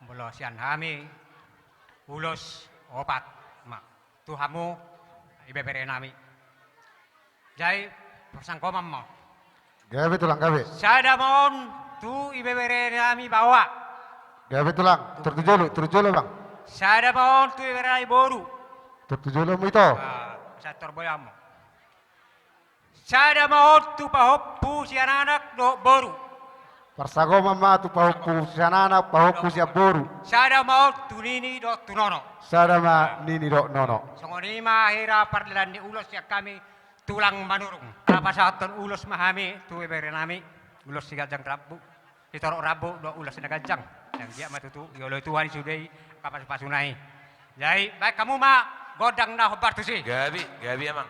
Molo sian hami ulos opat ma tu hamu ibebere nami. Jadi parsangkoman ma. Gabe tulang, gabe. Sada ma on tu ibebere nami baoa. Gabe tulang, turtu jolo, turtu jolo bang. Sada ma on tu ibebere nami boru. Turtu jolo mu ito. Ah, sator boya mo. Sada ma on tu pahompu sian anak dohot boru. Parsangkoman ma tu pahompu sian anak, pahompu sian boru. Sada ma on tu nini dohot tu nono. Sada ma nini dohot nono. Songon i ma hira pardalan ni ulos sian hami tulang Manurung. Pasahathon ulos ma hami tu ibebere nami, ulos siganjang rambu. Sitorop rambu dohot ulos na ganjang. Nang dia ma tutu dioloi Tuhan i sude i angka pasupasuna i. Jadi baen hamu ma gondang na hombar tusi. Gabe, gabe amang.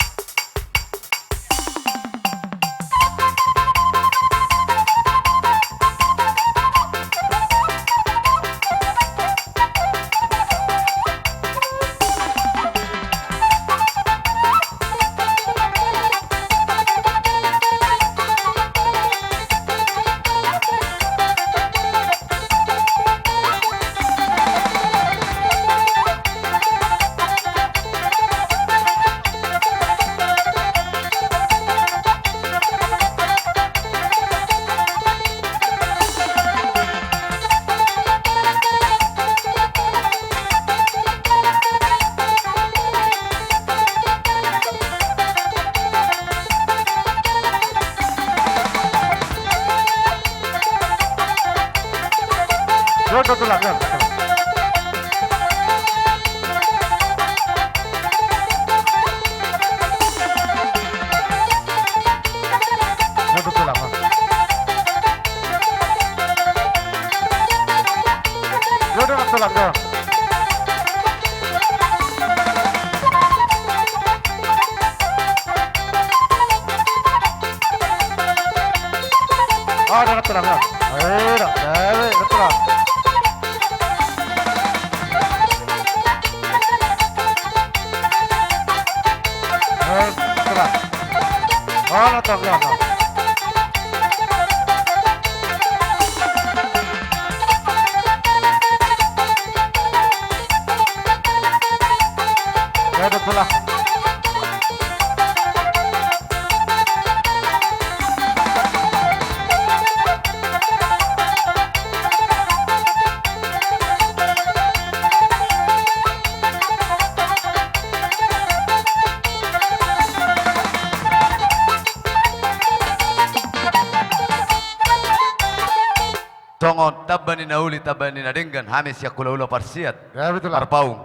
Songon tamba ni na uli, tamba ni na denggan, hami sian hulahula Parsiat, Parpaung.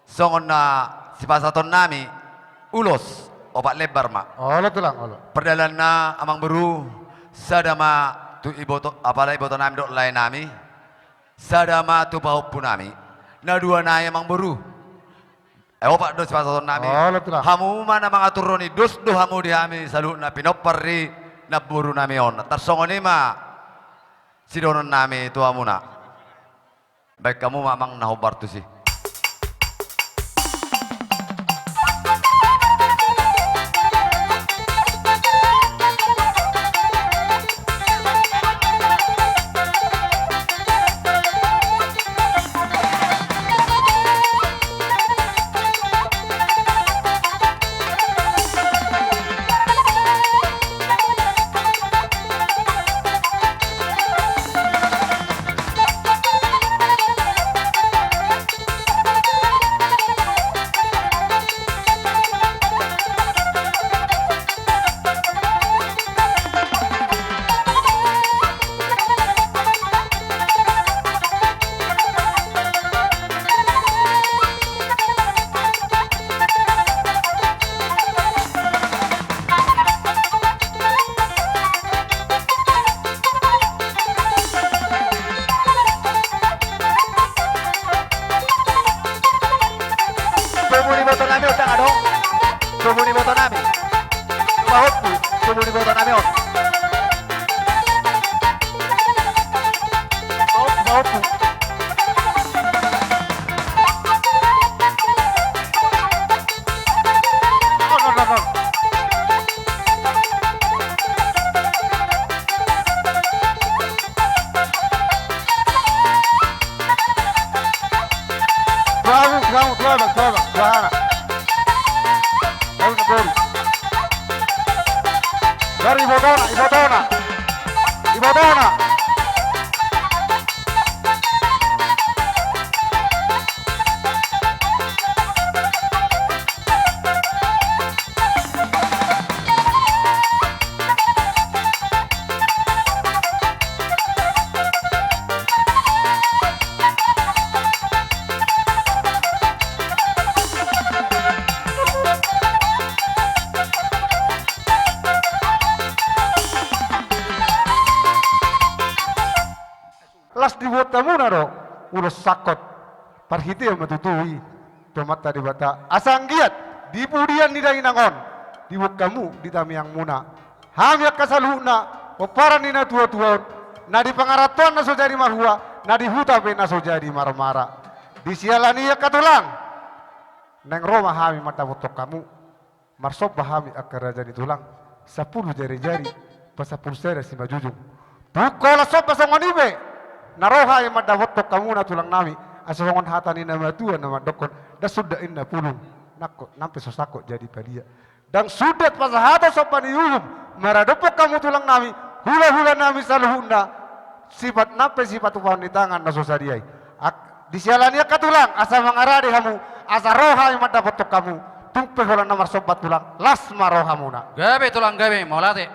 Songon na sipasahatonnami ulos, opat lembar ma. Olo tulang, olo. Pardalanna amangboru, sada ma tu iboto, apala ibotonami dohot laenami, sada ma tu pahompunami. Na dua nai amangboru, eh, opat do sipasahatonnami. Olo tulang. Hamu ma na mangaturhon i, dos do hamu di hami saluhutna pinompar ni namborunami on. Tarsongon i ma sidohononnami tu hamuna. Baen hamu ma amang na hombar tusi. Tubu ni ibotonami on ndang adong. Tubu ni ibotonami. Pahompu, tubu ni ibotonami on. Pahompu, pahompu. On, on, on, on. Tuabang, tuabang, tuabang. Dari ibotona, ibotona. Ibotona. Las dibuat hamuna do ulos sangkot. Parhitean ma tutu i tu Amanta Debata, asa anggiat di pudian ni dainang on dibuat hamu di tangiangmuna. Hami angka saluhutna pomparan ni natuatua on, na di pangarantoan na so jadi marhua, na di huta pe na so jadi marmara. Di siala ni i angka tulang, naeng ro ma hami mandapothon hamu. Marsomba hami angka raja ni tulang, sampulu jarijari, pasampulu sada simanjujung. Tung holan somba songon i pe, na ro hami mandapothon hamuna tulang nami, asa songon hata ni na matua na mandokkon, ndang sundat inna pulung, nangkok, nang pe so sangkot jadi palia. Ndang sundat pasahaton somba ni uhum maradophon hamu tulang nami, hulahula nami saluhutna, sipat nang pe sipat upahan ni tangan na so sadia i. Ak-, di siala ni i angka tulang, asa mangarade hamu, asa ro hami mandapothon hamu. Tung pe holan na marsomba tulang, las ma rohamuna. Gabe tulang, gabe, mauliate.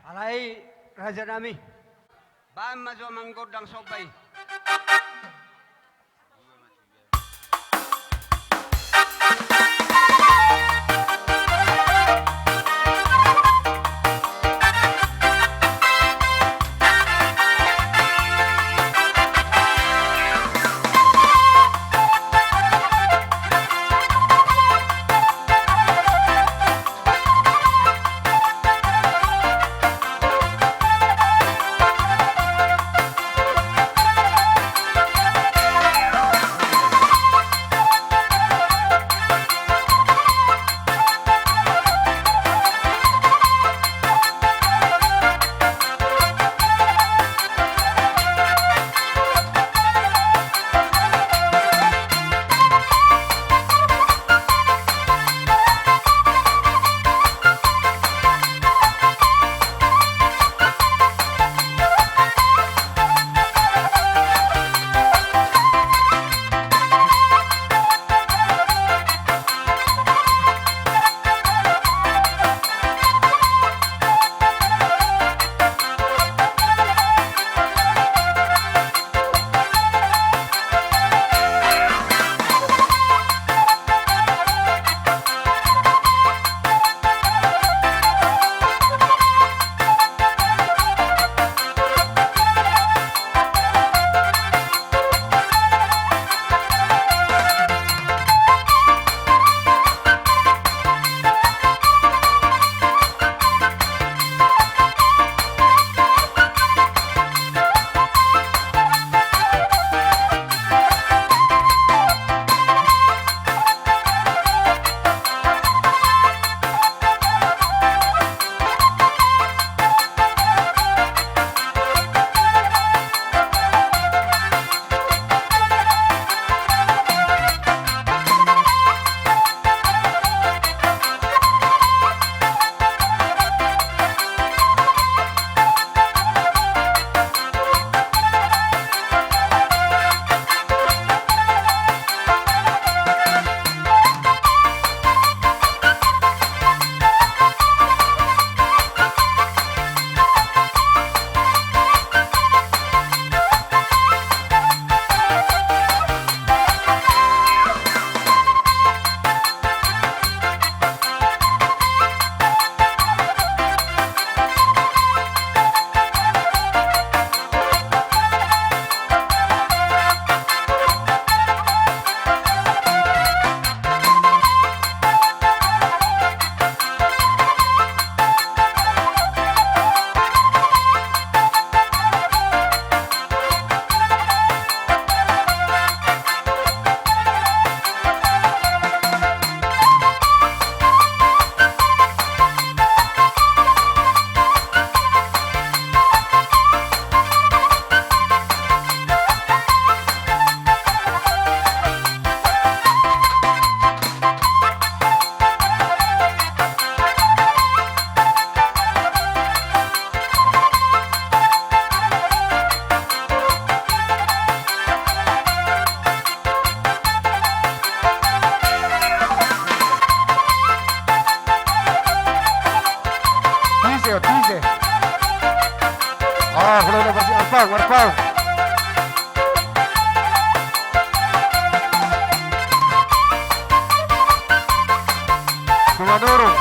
Alai raja nami, baen ma jo manggondang somba i. Marpau. Tumanurung.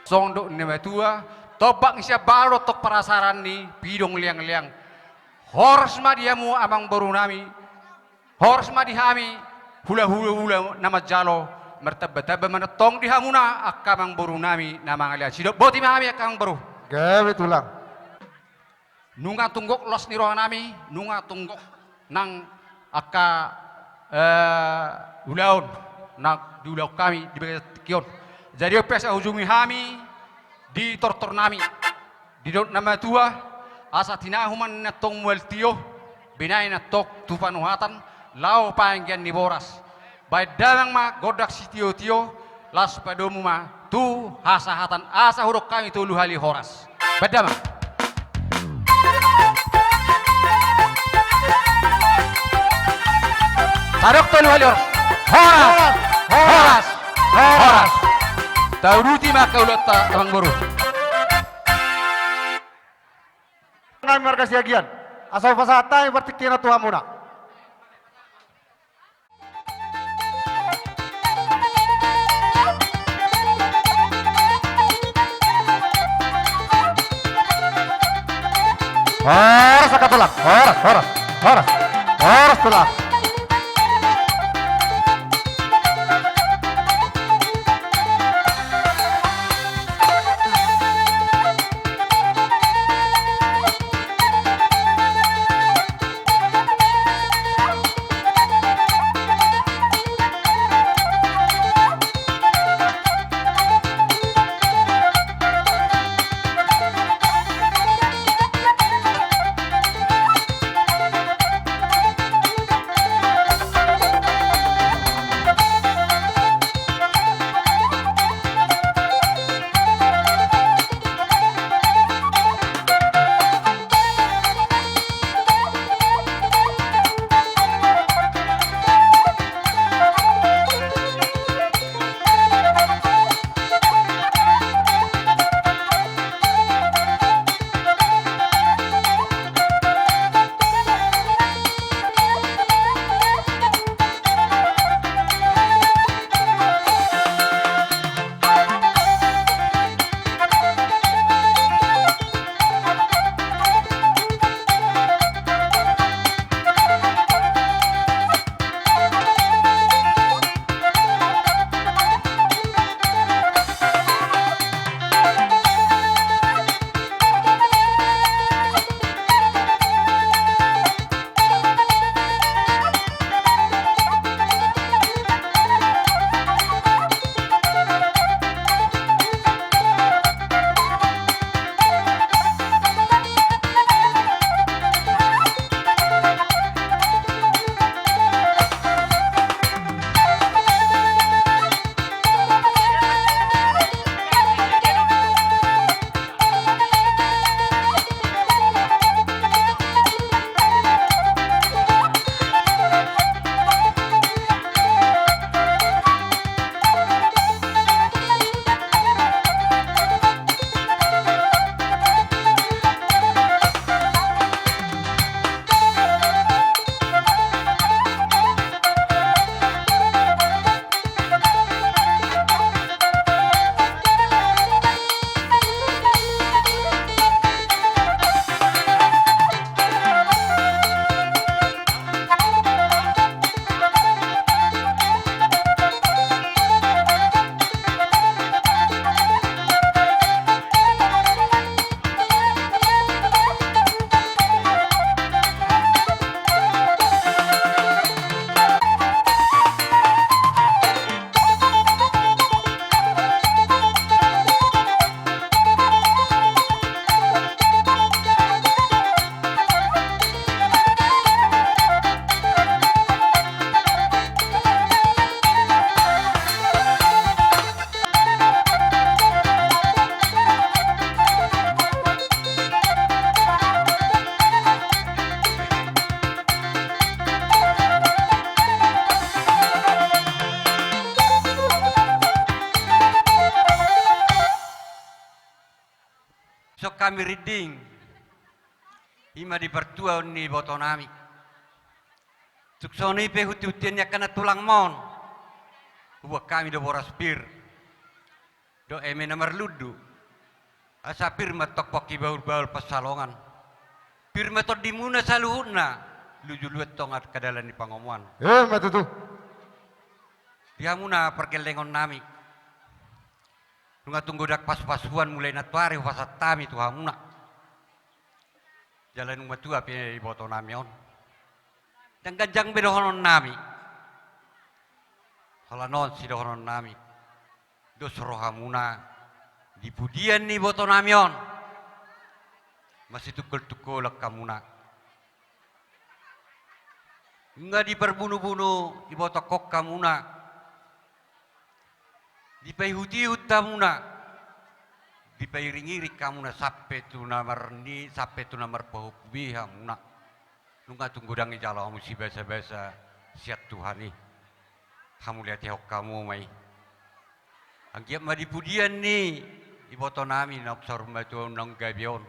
Songon dok ni na matua, tombak ni siambalo dohot parasaran ni pidong leangleang. Horas ma di hamu amangboru nami, horas ma di hami hulahula na manjalo, martambatamba ma antong di hamuna angka amangboru nami na mangalean. Sidok boti ma hami angka amangboru. Gabe tulang. Nunga tung gok las ni roha nami, nunga tung gok nang angka, eh, ulaon na diulahon hami di bagasan tingki on. Jadi on pe asa hujungi hami di tortor nami, didok na matua, asa tinahu ma antong mual tio, binahen antong tu panuhatan, laho panggian ni boras. Bahen damang ma gondang sitiotio, laos padomu ma tu hasahatan, asa hudok hami tolu hali horas. Bahen damang. Tadok tolu hali horas. Horas. Horas. Horas. Horas. Tauduti ma angka ulaonta, amangboru. Nami marga Siagian, asa hupasahat hami partingkian on tu hamuna. Horas angka tulang, horas, horas, horas, horas tulang. Dison hami rinding, i ma di partuaon ni ibotonami. Tung songon i pe hunti-huntian ni angka na tulang ma on, huboan hami do boras pir dohot eme na marlundu. Asa pir ma antong pongki bahul-bahul pansalongan. Pir ma tondimuna saluhutna, luju-luju antong angka dalan ni pangomoan. Emma tutu. Di hamuna pargellengonnami, nunga tung godang pasu-pasuan mulai nantoari hupasahat hami tu hamuna. Jala nunga matua pe ibotonami on. Ndang ganjang be dohononnami. Holan on sidohononnami. Dos rohamuna di pudian ni ibotonami on. Masitungkol-tungkolan hamuna. Nunga diparbunu-bunu ibotongkon hamuna. Dipaihut-ihut hamuna. Dipairing-iring hamuna sampe tu na marni, sampe tu na marpahompu be hamuna. Nunga tung godang dijalo hamu sibasa-basa sian Tuhan i. Hamauliatehon hamu ma i. Anggiat ma di pudian ni ibotonami naung saur matua naung gabe on,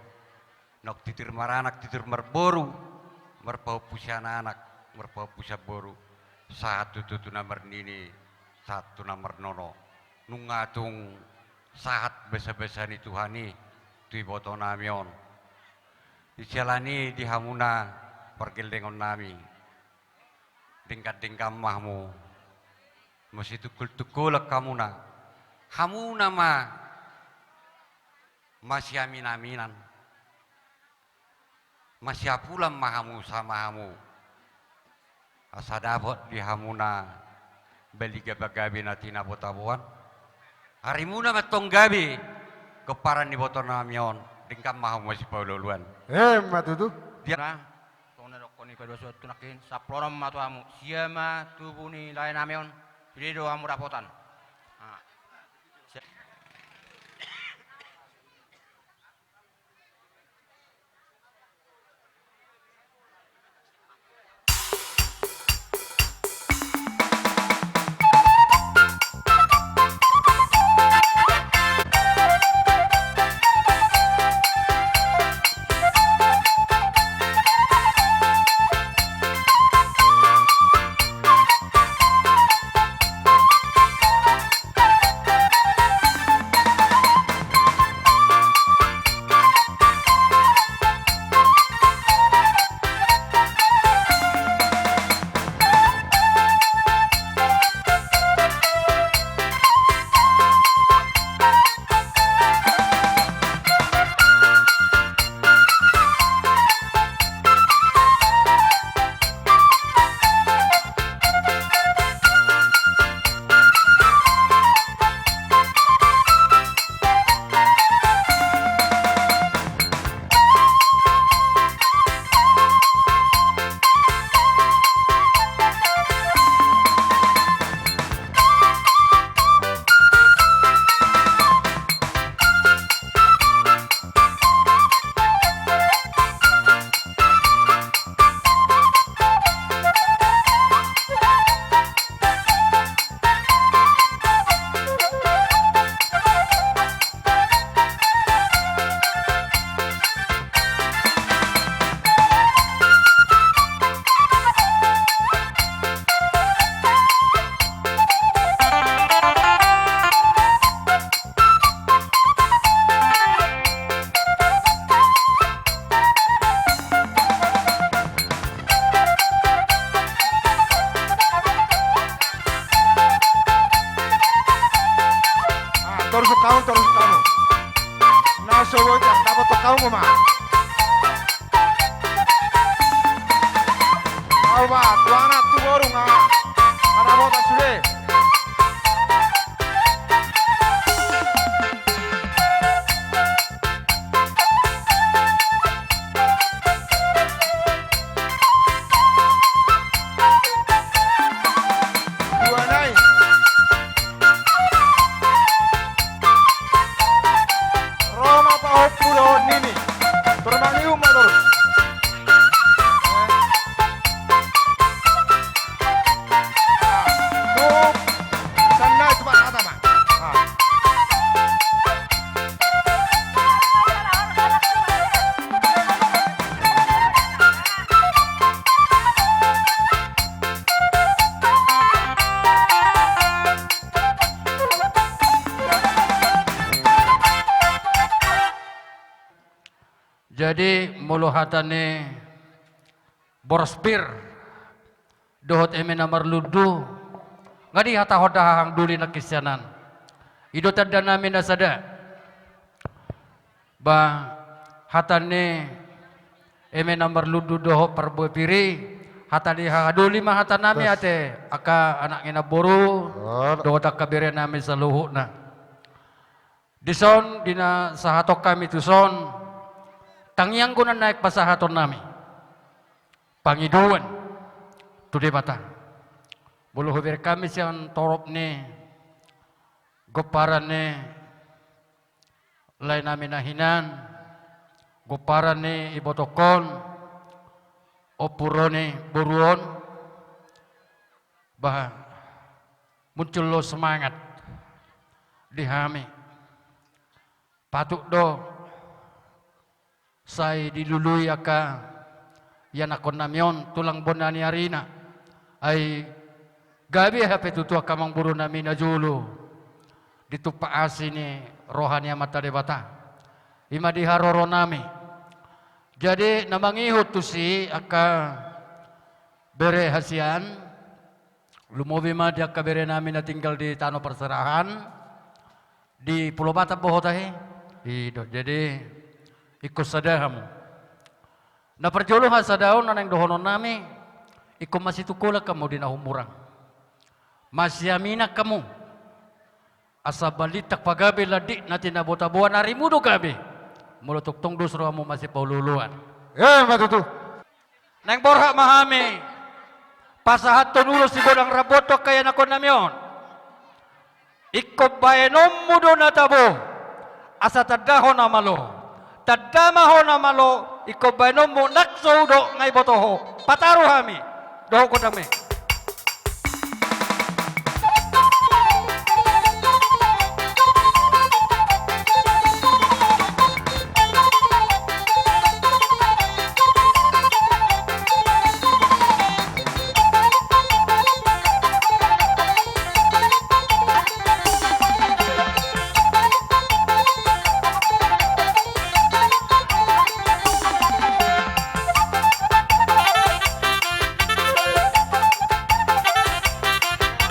naung titir maranak titir marboru, marpahompu sian anak, marpahompu sian boru, sahat tutu tu na marnini, sahat tu na marnono. Nunga tung sahat basa-basa ni Tuhan i tu ibotonami on. Di siala ni i di hamuna pargellengonnami, denggan-denggan ma hamu. Masitungkol-tungkolan hamuna. Hamuna ma masiamin-aminan. Masiapulan ma hamu sama hamu. Asa dapot di hamuna baliga pagabe na tinabo-taboan. Arimuna ma antong gabe gomparan ni ibotonami on, denggan ma hamu masipaolo-oloan. Emma tutu. Dia. Nah, tong na dokkon i paduasuan tu nangkin, sampulon ma tu hamu, sia ma tubu ni laenami on, sude do hamu dapotan. Nah. Ah, torus hamu, torus hamu. Na so boi, dapothon hamu ma. Au ma, tu anak tu boru nga, nga dapotan sude. Dua nai. Ro ma pahompu dohot nini. Tor mangium ma tor. Tung Jadi molo hata ni boras pir dohot eme na marlundu, nga dihatahon da hahang doli nangkin sian an. I do tanda nami na sada. Ba hata ni eme na marlundu dohot parbue pir i, hata ni haha doli ma hata nami. Ate angka anak ni namboru dohot angka bere nami saluhutna. Dison di na sahaton hami tuson, tangiang do na naeng pasahaton nami pangidoan tu Debata. Molo hubereng hami sian torop ni gomparan ni lae nami na hinan, gomparan ni ibotohon, ompu ro ni boru on, bah, muncul do semangat di hami. Patut do sai dilului angka ianakhon nami on tulang bona ni arina. Ai gabe hape tutu angka amangboru nami na jolo ditumpak asi ni roha ni Amanta Debata. I ma di haroro nami. Jadi na mangihut tusi angka bere hasian, lumobi ma di angka bere nami na tinggal di tano parserahan, di Pulo Batam bohota he. I do, jadi ingkon sada hamu. Na parjolo hasadaon na naeng dohonon nami, ingkon masitungkolan hamu di na humurang. Masiaminang hamu. Asa balintang pagabe landik na tinabotaboan arimu do gabe. Molo tongtong dos rohamu masipaolooloan. Emma tutu. Naeng borhat ma hami pasahathon ulos sigodang rambon tu angka ianakhon nami on. Ingkon baenonmu do na tabo asa tanda ho na malo. Tanda ma ho na malo, ingkon baenonmu nang so hudok nga iboto ho. Pataru hami. Dohot gondang me.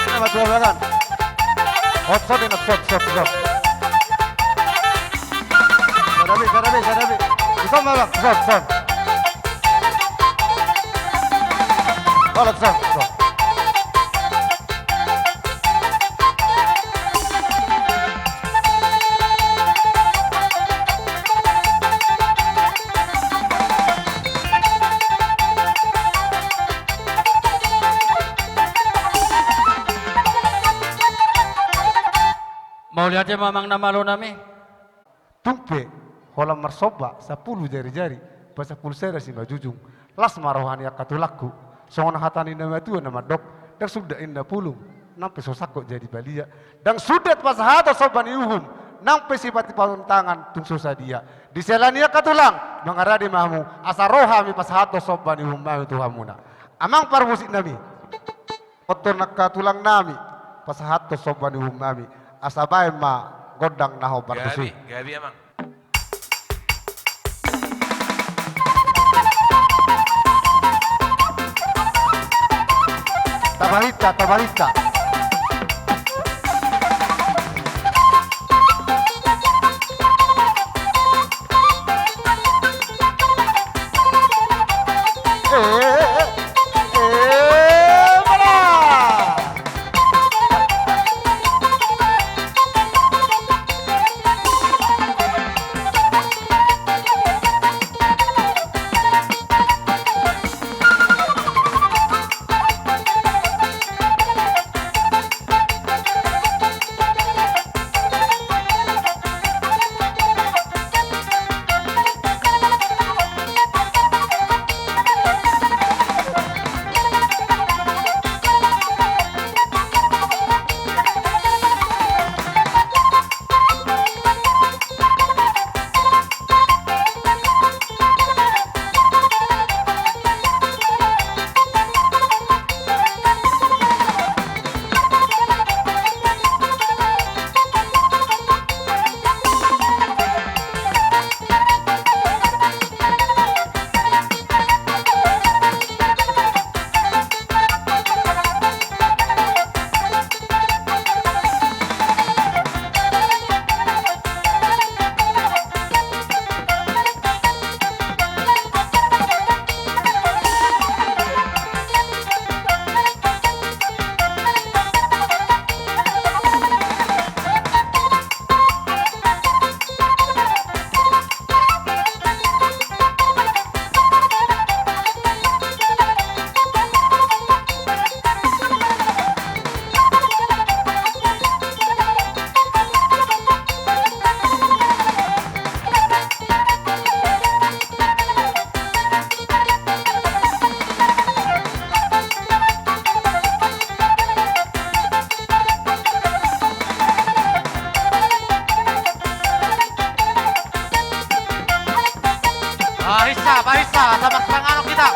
Nama tua bagan. Hot shot ini, shot, shot, shot. Sadabi, sadabi, sadabi. Bisa ma bang, shot, shot. Balat shot, shot. Mauliate ma amang na malo nami. Tung pe holan marsomba sampulu jarijari, pasampulu sada simanjujung. Las ma roha ni angka tulangku. Songon hata ni na matua na mandok, ndang sundat inna pulung, nang pe so sangkot jadi balia. Ndang sundat pasahaton somba ni uhum, nang pe sipatipaon tangan tung so sadia. Di sela ni angka tulang, mangarade ma hamu, asa ro hami pasahathon somba ni uhum nami tu hamuna. Amang parmusik nami. Oto nangka tulang nami, pasahathon somba ni uhum nami, asa baen ma gondang na hombar tusi. Gabe, gabe, amang. Tabarita, tabarita. Paisa, sama semangat kita.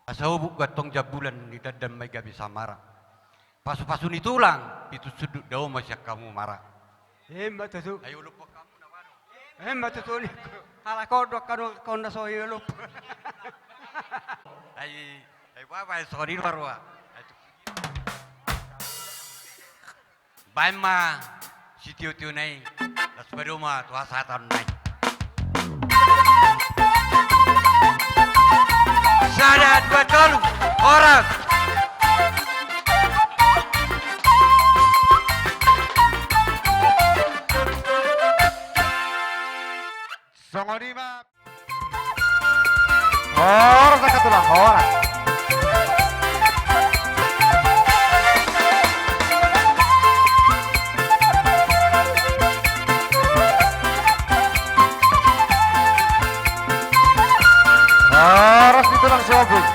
Asa obuk gantong jambulan, ni dandan ma i gabe samara. Pasupasu ni tulang, pitu sundut dao ma sian hamu mara. Emma tutu. Ayo, lupa hamu na baru. Emma tutu ni. Halak on do angka dongan na so i lupa. Ai, ai baba, ai songon i do roha. Ai tu. Baen ma sitiotio na i, laos padomu ma tu hasahatan na i. Sada, dua, tolu, horas. Songon i ma. Horas angka tulang, horas. Horas di tulang si ompung.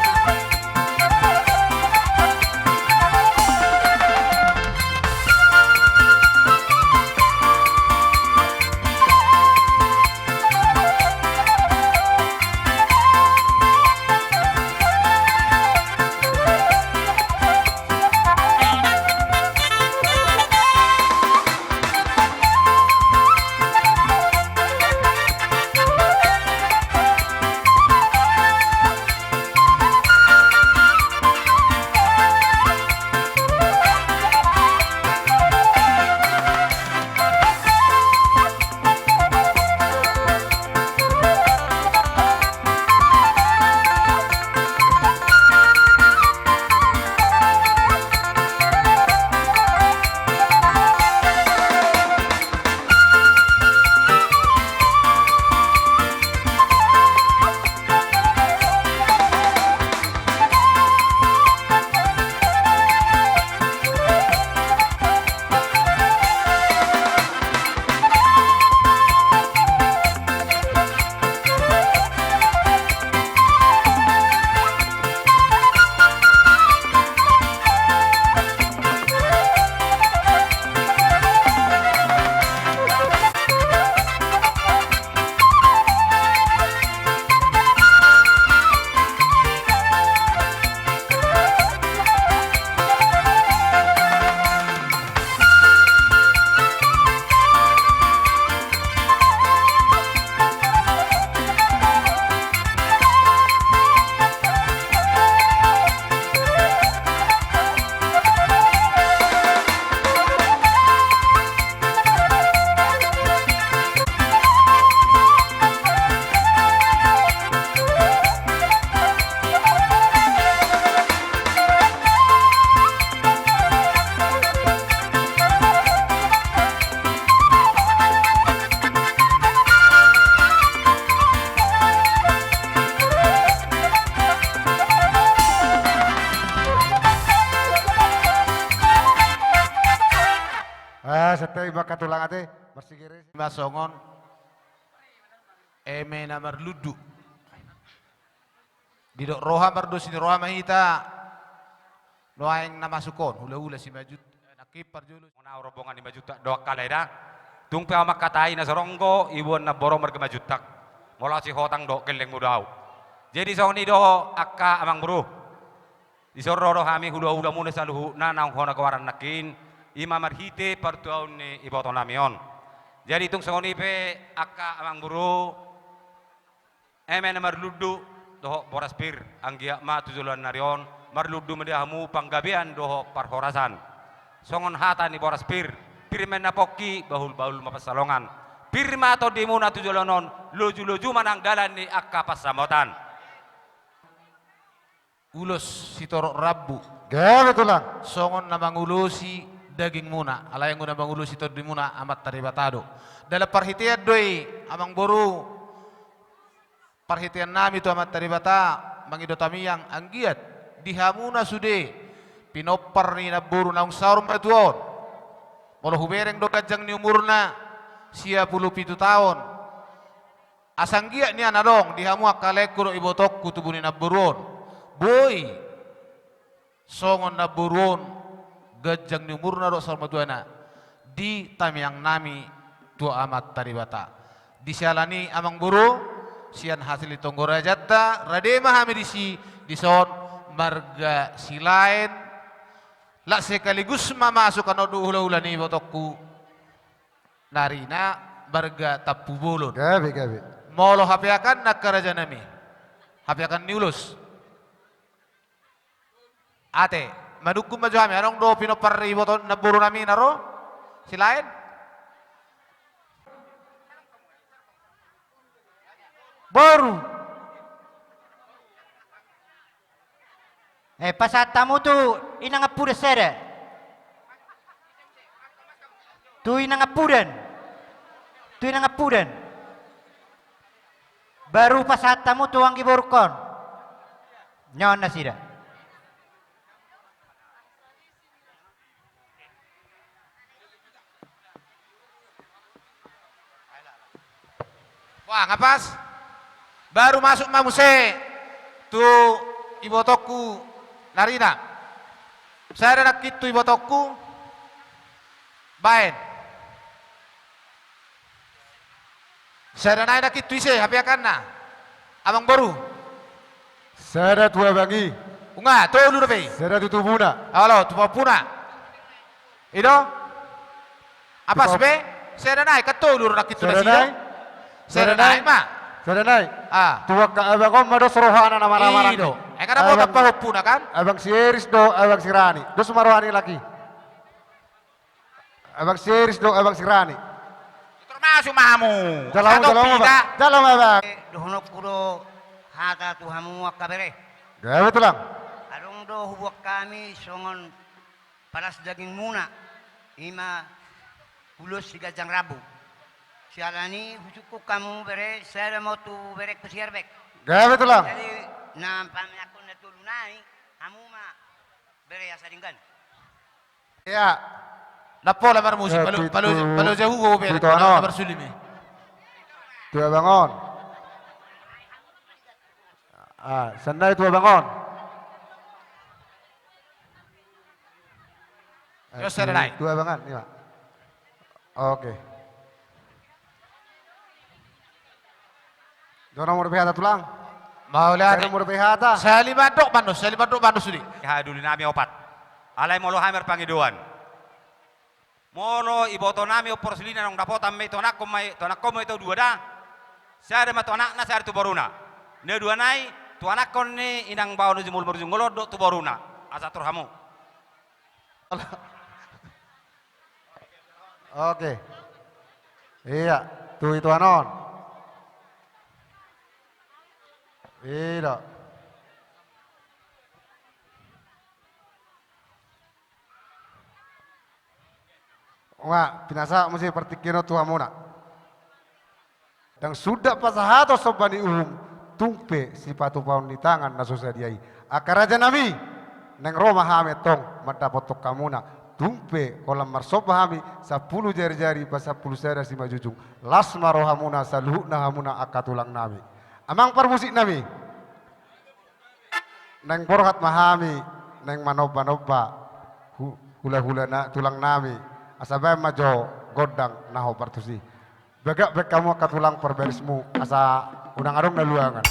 Ah, santabi ma angka tulang ate, marsigerei ma songon eme na marlundu. Didok roha, mardos ni roha ma hita. Nuaeng na masuk on hulahula Simanjuntak, nangkin parjolo. Molo au rombongan ni Manjuntak do angka lae da. Tung pe au mangkatai na so ronggo iboan namboru marga Manjuntak. Molo au sihotang do gellengmu do au. Jadi songon i do angka amangboru. Dison ro do hami hulahulamuna saluhutna naung hona goaran nangkin, i ma marhite partuaon ni ibotonami on. Jadi tung songon i pe angka amangboru, eme na marlundu dohot boras pir, anggiat ma tu joloan ni ari on marlundu ma di hamu panggabean dohot parhorasan. Songon hata ni boras pir, pir ma inna pongki, bahulbahul ma pansalongan. Pir ma tondimuna tu joloan on, lojulojuma nang dalan ni angka pansamotan. Ulos sitorop rambu. Gabe tulang. Songon na mangulosi dagingmuna, alai anggo na mangulosi tondimuna Amanta Debata do. Dalan parhitean do i, amangboru, parhiteannami tu Amanta Debata, mangido tamiang anggiat di hamuna sude pinompar ni namboru naung saur matua on. Molo hubereng do ganjang ni umurna sia pulu pitu taon, asa anggiat nian adong di hamu angka laengku dohot ibotongku tubu ni namboru on, boi songon namboru on ganjang ni umurna dohot saur matuana di tamiangnami tu Amanta Debata. Di siala ni i amangboru, sian hasil ni tonggor rajanta, rade ma hami disi, dison marga Silaen. Lak sekaligus ma masuk annon dohot hulahula ni ibotongku. Narina marga Tampubolon. Gabe, gabe. Molo hapeakanna angka rajanami, hapeakan ni ulos. Ate, manungkun ma jo hami, adong do pinompar iboto namborunami na ro Silaen? Boru. Eh, pasahat hamu tu inang ampudan sada. Tu inang ampudan. Tu inang ampudan. Baru pasahat hamu tu anggi borungkon. Nyawa nasida. Wah, nga pas. Baru masuk ma muse tu ibotongku Narina. Sada nangkin tu ibotongku. Baen. Sada nai nangkin tu ise hapeakanna, amangboru? Sada tu abang i. Unga, tolu dope i. Sada tu tubuna. Olo, tu pahompuna. I do? Apas be? Sada nai, kan tolu do nangkin tu nasida. Sada nai ma. Sada nai. Ah. Tu angka abang on ma dos rohana na marhamaranggi. I do. Ai nga na boto pahompuna kan? Abang si Eris dohot abang si Rani. Dos ma rohana i laki. Abang si Eris dohot abang si Rani. Termasuk ma hamu. Jalo ma, jalo ma, abang. Dohononku do hata tu hamu angka bere. Gabe tulang. Adong do huboan hami songon palas dagingmuna, i ma ulos si ganjang rambu. Siala ni i husungkun hamu bere, sada ma tu berengku si Herbek. Gabe tulang. Jadi na pameakkon na tolu nai, hamu ma bere asa denggan. Ia. Ndang pola marmusik, palo, palo, palo jahu go be, na marsulim i. Tu abang on. Ah, sian nai tu abang on. Yo, sada nai. Tu abang on, ia. Oke. Jolo molo pe hata tulang. Mauliate. Jolo molo pe hata. Sahali mandok mandos, sahali mandok mandos sude. Hadulinami opat. Alai molo hami marpangidoan. Molo ibotonami ompung Roslina naung dapotan ma i, tu anakkon ma i, tu anakkon ma i tu dua da. Sada ma tu anakna, sada tu boruna. Na dua nai tu anakkon ni inang bao na jumolo marjumolo on dohot tu boruna. Asa atur hamu. Oke. Ia, tu ituan on. I do. Nga, pinasahat muse partingkian on tu hamuna. Ndang sundat pasahaton somba ni uhum, tung pe sipatupaon ni tangan na so sadia i. Angka rajanami, naeng ro ma hami antong mandapothon hamuna, tung pe holan marsomba hami sampulu jarijari pasampulu sada simanjujung, las ma rohamuna saluhutna hamuna angka tulangnami. Amang parmusiknami. Naeng borhat ma hami, naeng manombanomba hu-, hulahula na, tulangnami, asa baen ma jo gondang na hombar tusi. Bagak baen hamu angka tulang parbarismu, asa unang adong na luangan.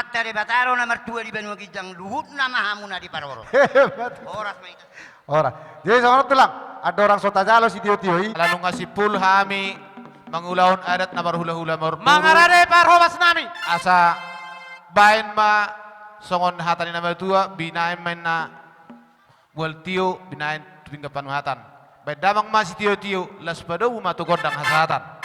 Amanta Debata do na martua di banua ginjang, luhutna ma hamu na di parorot. Hebat. Horas ma hita. Horas. Jadi songon on tulang, andorang so tajalo sitiotio i. Ala nunga simpul hami mangulahon adat na marhulahula marturu. Mangarade parhobas nami. Asa baen ma songon hata ni na matua, binaen ma inna mual tio, binaen tu pinggan panuhatan. Baen damang ma sitiotio, laos padomu ma tu gondang hasahatan.